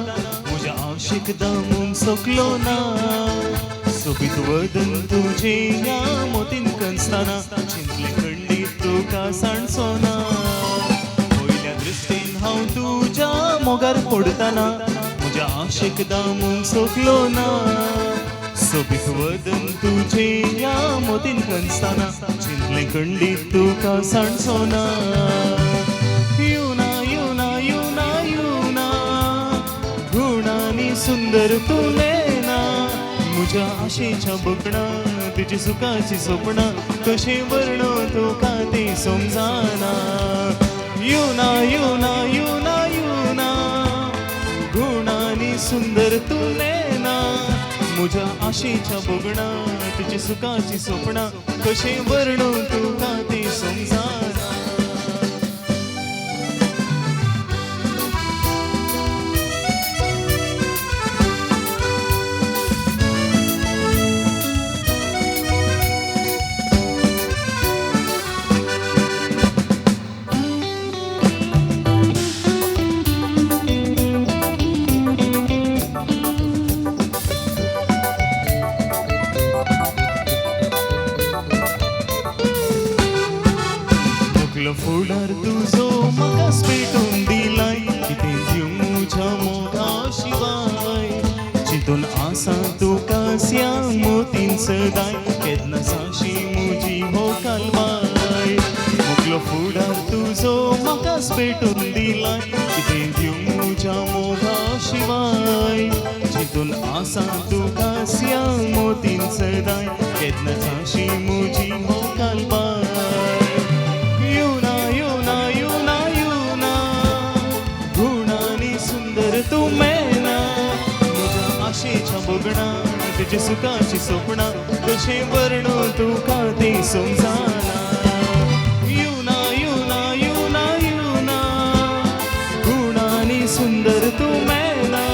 म्हज्या आशिक दामूंक शकलो ना. सोबीत वदन तुजें ह्या मोतीन कंसताना चिंतलें खंडीत तुका सांडचो ना. पयल्या दृश्टीन हांव तुज्या मोगार पडटाना म्हज्या आशिक दामूंक शकलो ना. सोबीत वदन तुजें ह्या मोतीन कंसताना चिंतलें खंडीत तुका सांडचो ना. युना युना युना युना गुणानी सुंदर तू नैना म्हज्या आशेच्या बगणा तुजी सुखाची सपनां कशें वर्णो तुका तें समजाना. युना युना युना युना गुणानी सुंदर तू नैना म्हज्या आशेच्या बगणा तुजी सुखाची सपनां कशें वर्णो तुका तें समजाना. फुडार तुजो म्हाका पेटून दिलाय कितें दिवं म्हज्या मोगा शिवाय चिंतून आसा तुका स्या मोतीन सदाय केन्ना साशी म्हजी हो कालवाय. मुगलो फुडार तुजो म्हाका पेटून दिलाय कितें दिवं म्हज्या मोगा शिवाय चिंतून आसा तुका स्या मोतीन सदाय केन्ना साशी म्हजी हो कालवाय. युना युना युना युना गुणानी सुंदर तू मैना म्हज्या आशेच्या बगणा तुज्या सुखाची सपनां कशें वर्णो तुका तें समजाना. युना युना युना युना गुणानी सुंदर तू मैना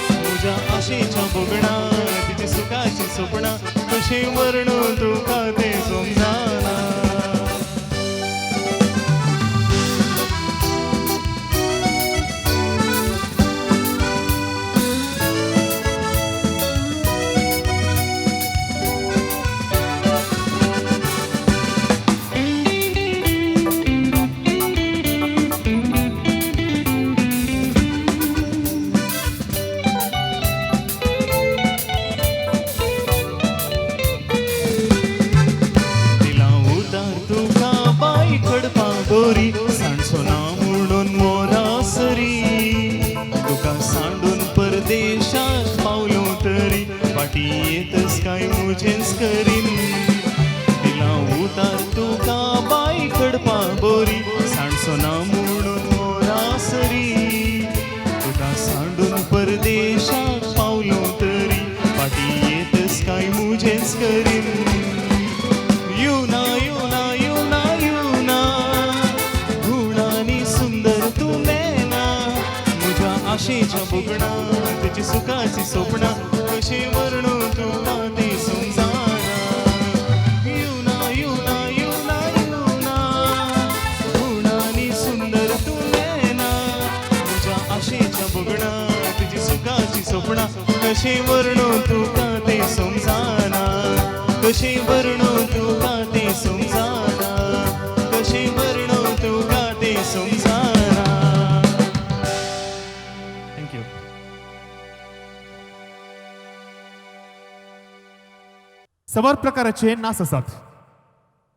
म्हज्या आशेच्या बगणा तुज्या सुखाची सपनां कशें वर्णो तुका तें समजाना. सांडचो ना म्हणून मोरा सरी तुका सांडून परदेशात पावलो तरी फाटी येतस काय म्हजेंच करीन. दिला उतार तुका बाय खडपा बोरी सांडचो ना म्हणून मोरा सरी तुका सांडून परदेशात पावलो तरी फाटी येतस काय म्हजेंच करीन. युना युना युना युना गुणानी सुंदर तू नैना म्हज्या आशेच्या बगणा तुजी सुखाची सपनां कशें वर्णो तुका तें समजाना. युना युना युना युना गुणानी सुंदर तू नैना म्हज्या आशेच्या बगणा तुजी सुखाची सपनां कशें वर्णो तुका तें समजाना, कशें वर्णू तुका तें समजाना, कशें वर्णू तुका तें समजाना. Thank you. सवार प्रकाराचे नाच आसात.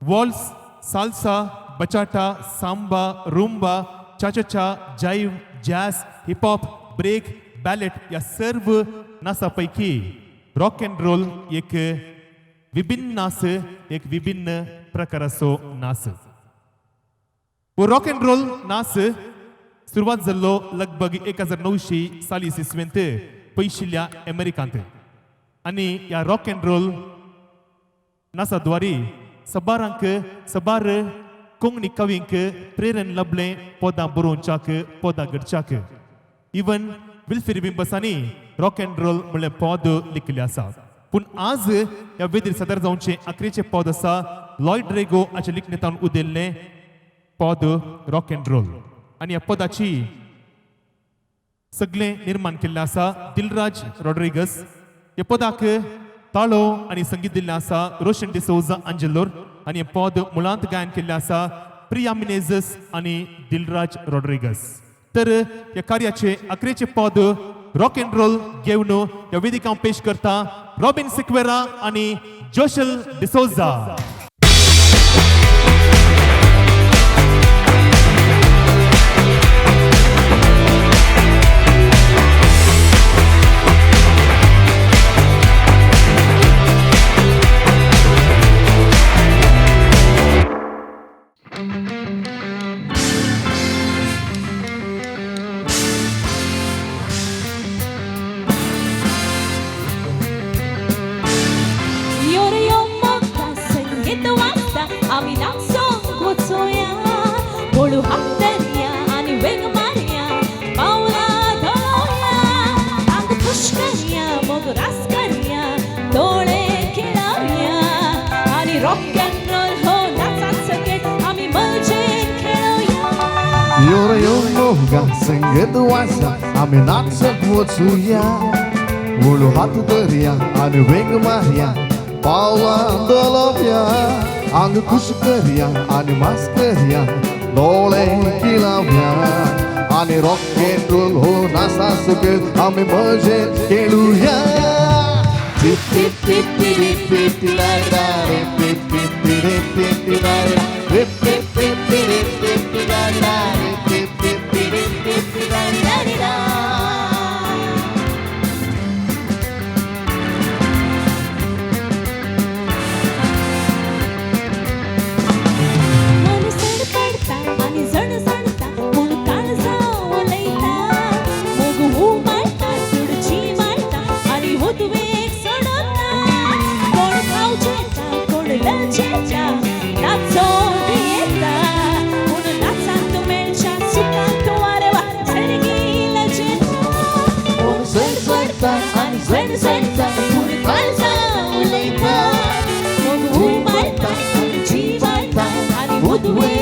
Waltz, salsa, bachata, samba, rumba, cha cha cha, jive, jazz, hip hop, break, ballet ह्या सर्व नाचा पैकी रॉक अँड रोल एक विभिन्न नाच, एक विभिन्न प्रकाराचो नाच. हो रॉक अँड रोल नाच सुरवात जाल्लो लगभग 1940 इसवेंत पयशिल्ल्या अमेरिकांत आनी ह्या रॉक अँड रोल नाचाद्वारे सबारांक सबार कोंकणी कवींक प्रेरण लभलें पदां बरोवच्याक, पदां घडच्याक. इवन विल्फी बिंबसांनी रॉक अँड रोल म्हणलें पद लिखिल्लें आसा. पूण आज ह्या वेदीर सादर जावचें आखरेचें पद आसा लॉयड रेगो हाचें लिखणेंतावन उदेल्लें पद रॉक अँड रोल. आनी ह्या पदाची सगळें निर्माण केल्लें आसा दिलराज रॉड्रिगस. ह्या पदाक ताळो आनी संगीत दिल्लें आसा रोशन डिसोजा आंजेलोर आनी हें पद मुळांत गायन केल्लें आसा प्रिया मिनेझस आनी दिलराज रॉड्रिगस. तर ह्या कार्याचे आखरेचें पद रॉक अँड रोल घेवन ह्या वेदिक हांव पेश करता रॉबिन सिक्वेरा आनी जोशल डिसोजा. संगीत वाजता आमी नाचोंक वचोया, बोळू हात धरया आनी वेग मारया, पावलां धरोया, आंग खुश करया, मोग रास करया, दोळे खेळोवया आनी रॉक अँड रोल हो नाचाचो खेळ आमी मजेन खेळोवया. योर यो मोगा संगीत वाजता आमी नाचत वचुया, वळू हात धरया आनी वेग मारया, पावलां धोलोवया, आंग खुश करया आनी मास करया, दोळे किलावया आनी रॉक अँड रोल हो नाचाचो खेळ आमी मजेन खेळुया. मन सडपडटा आनी जणजणटा म्हूण काळजां उलयता, मोग उमाळटा चडची माळटा आनी उद्वेग सोडटा, कोण खावचेता कोण लजेता नाचोन येता, पूण नाचांत मेळच्या सुखांत वारवा सारकी लजेता. मन सडपडटा आनी जणजणटा म्हूण काळजां उलयता, मोग उमाळटा चडची माळटा आनी उद्वेग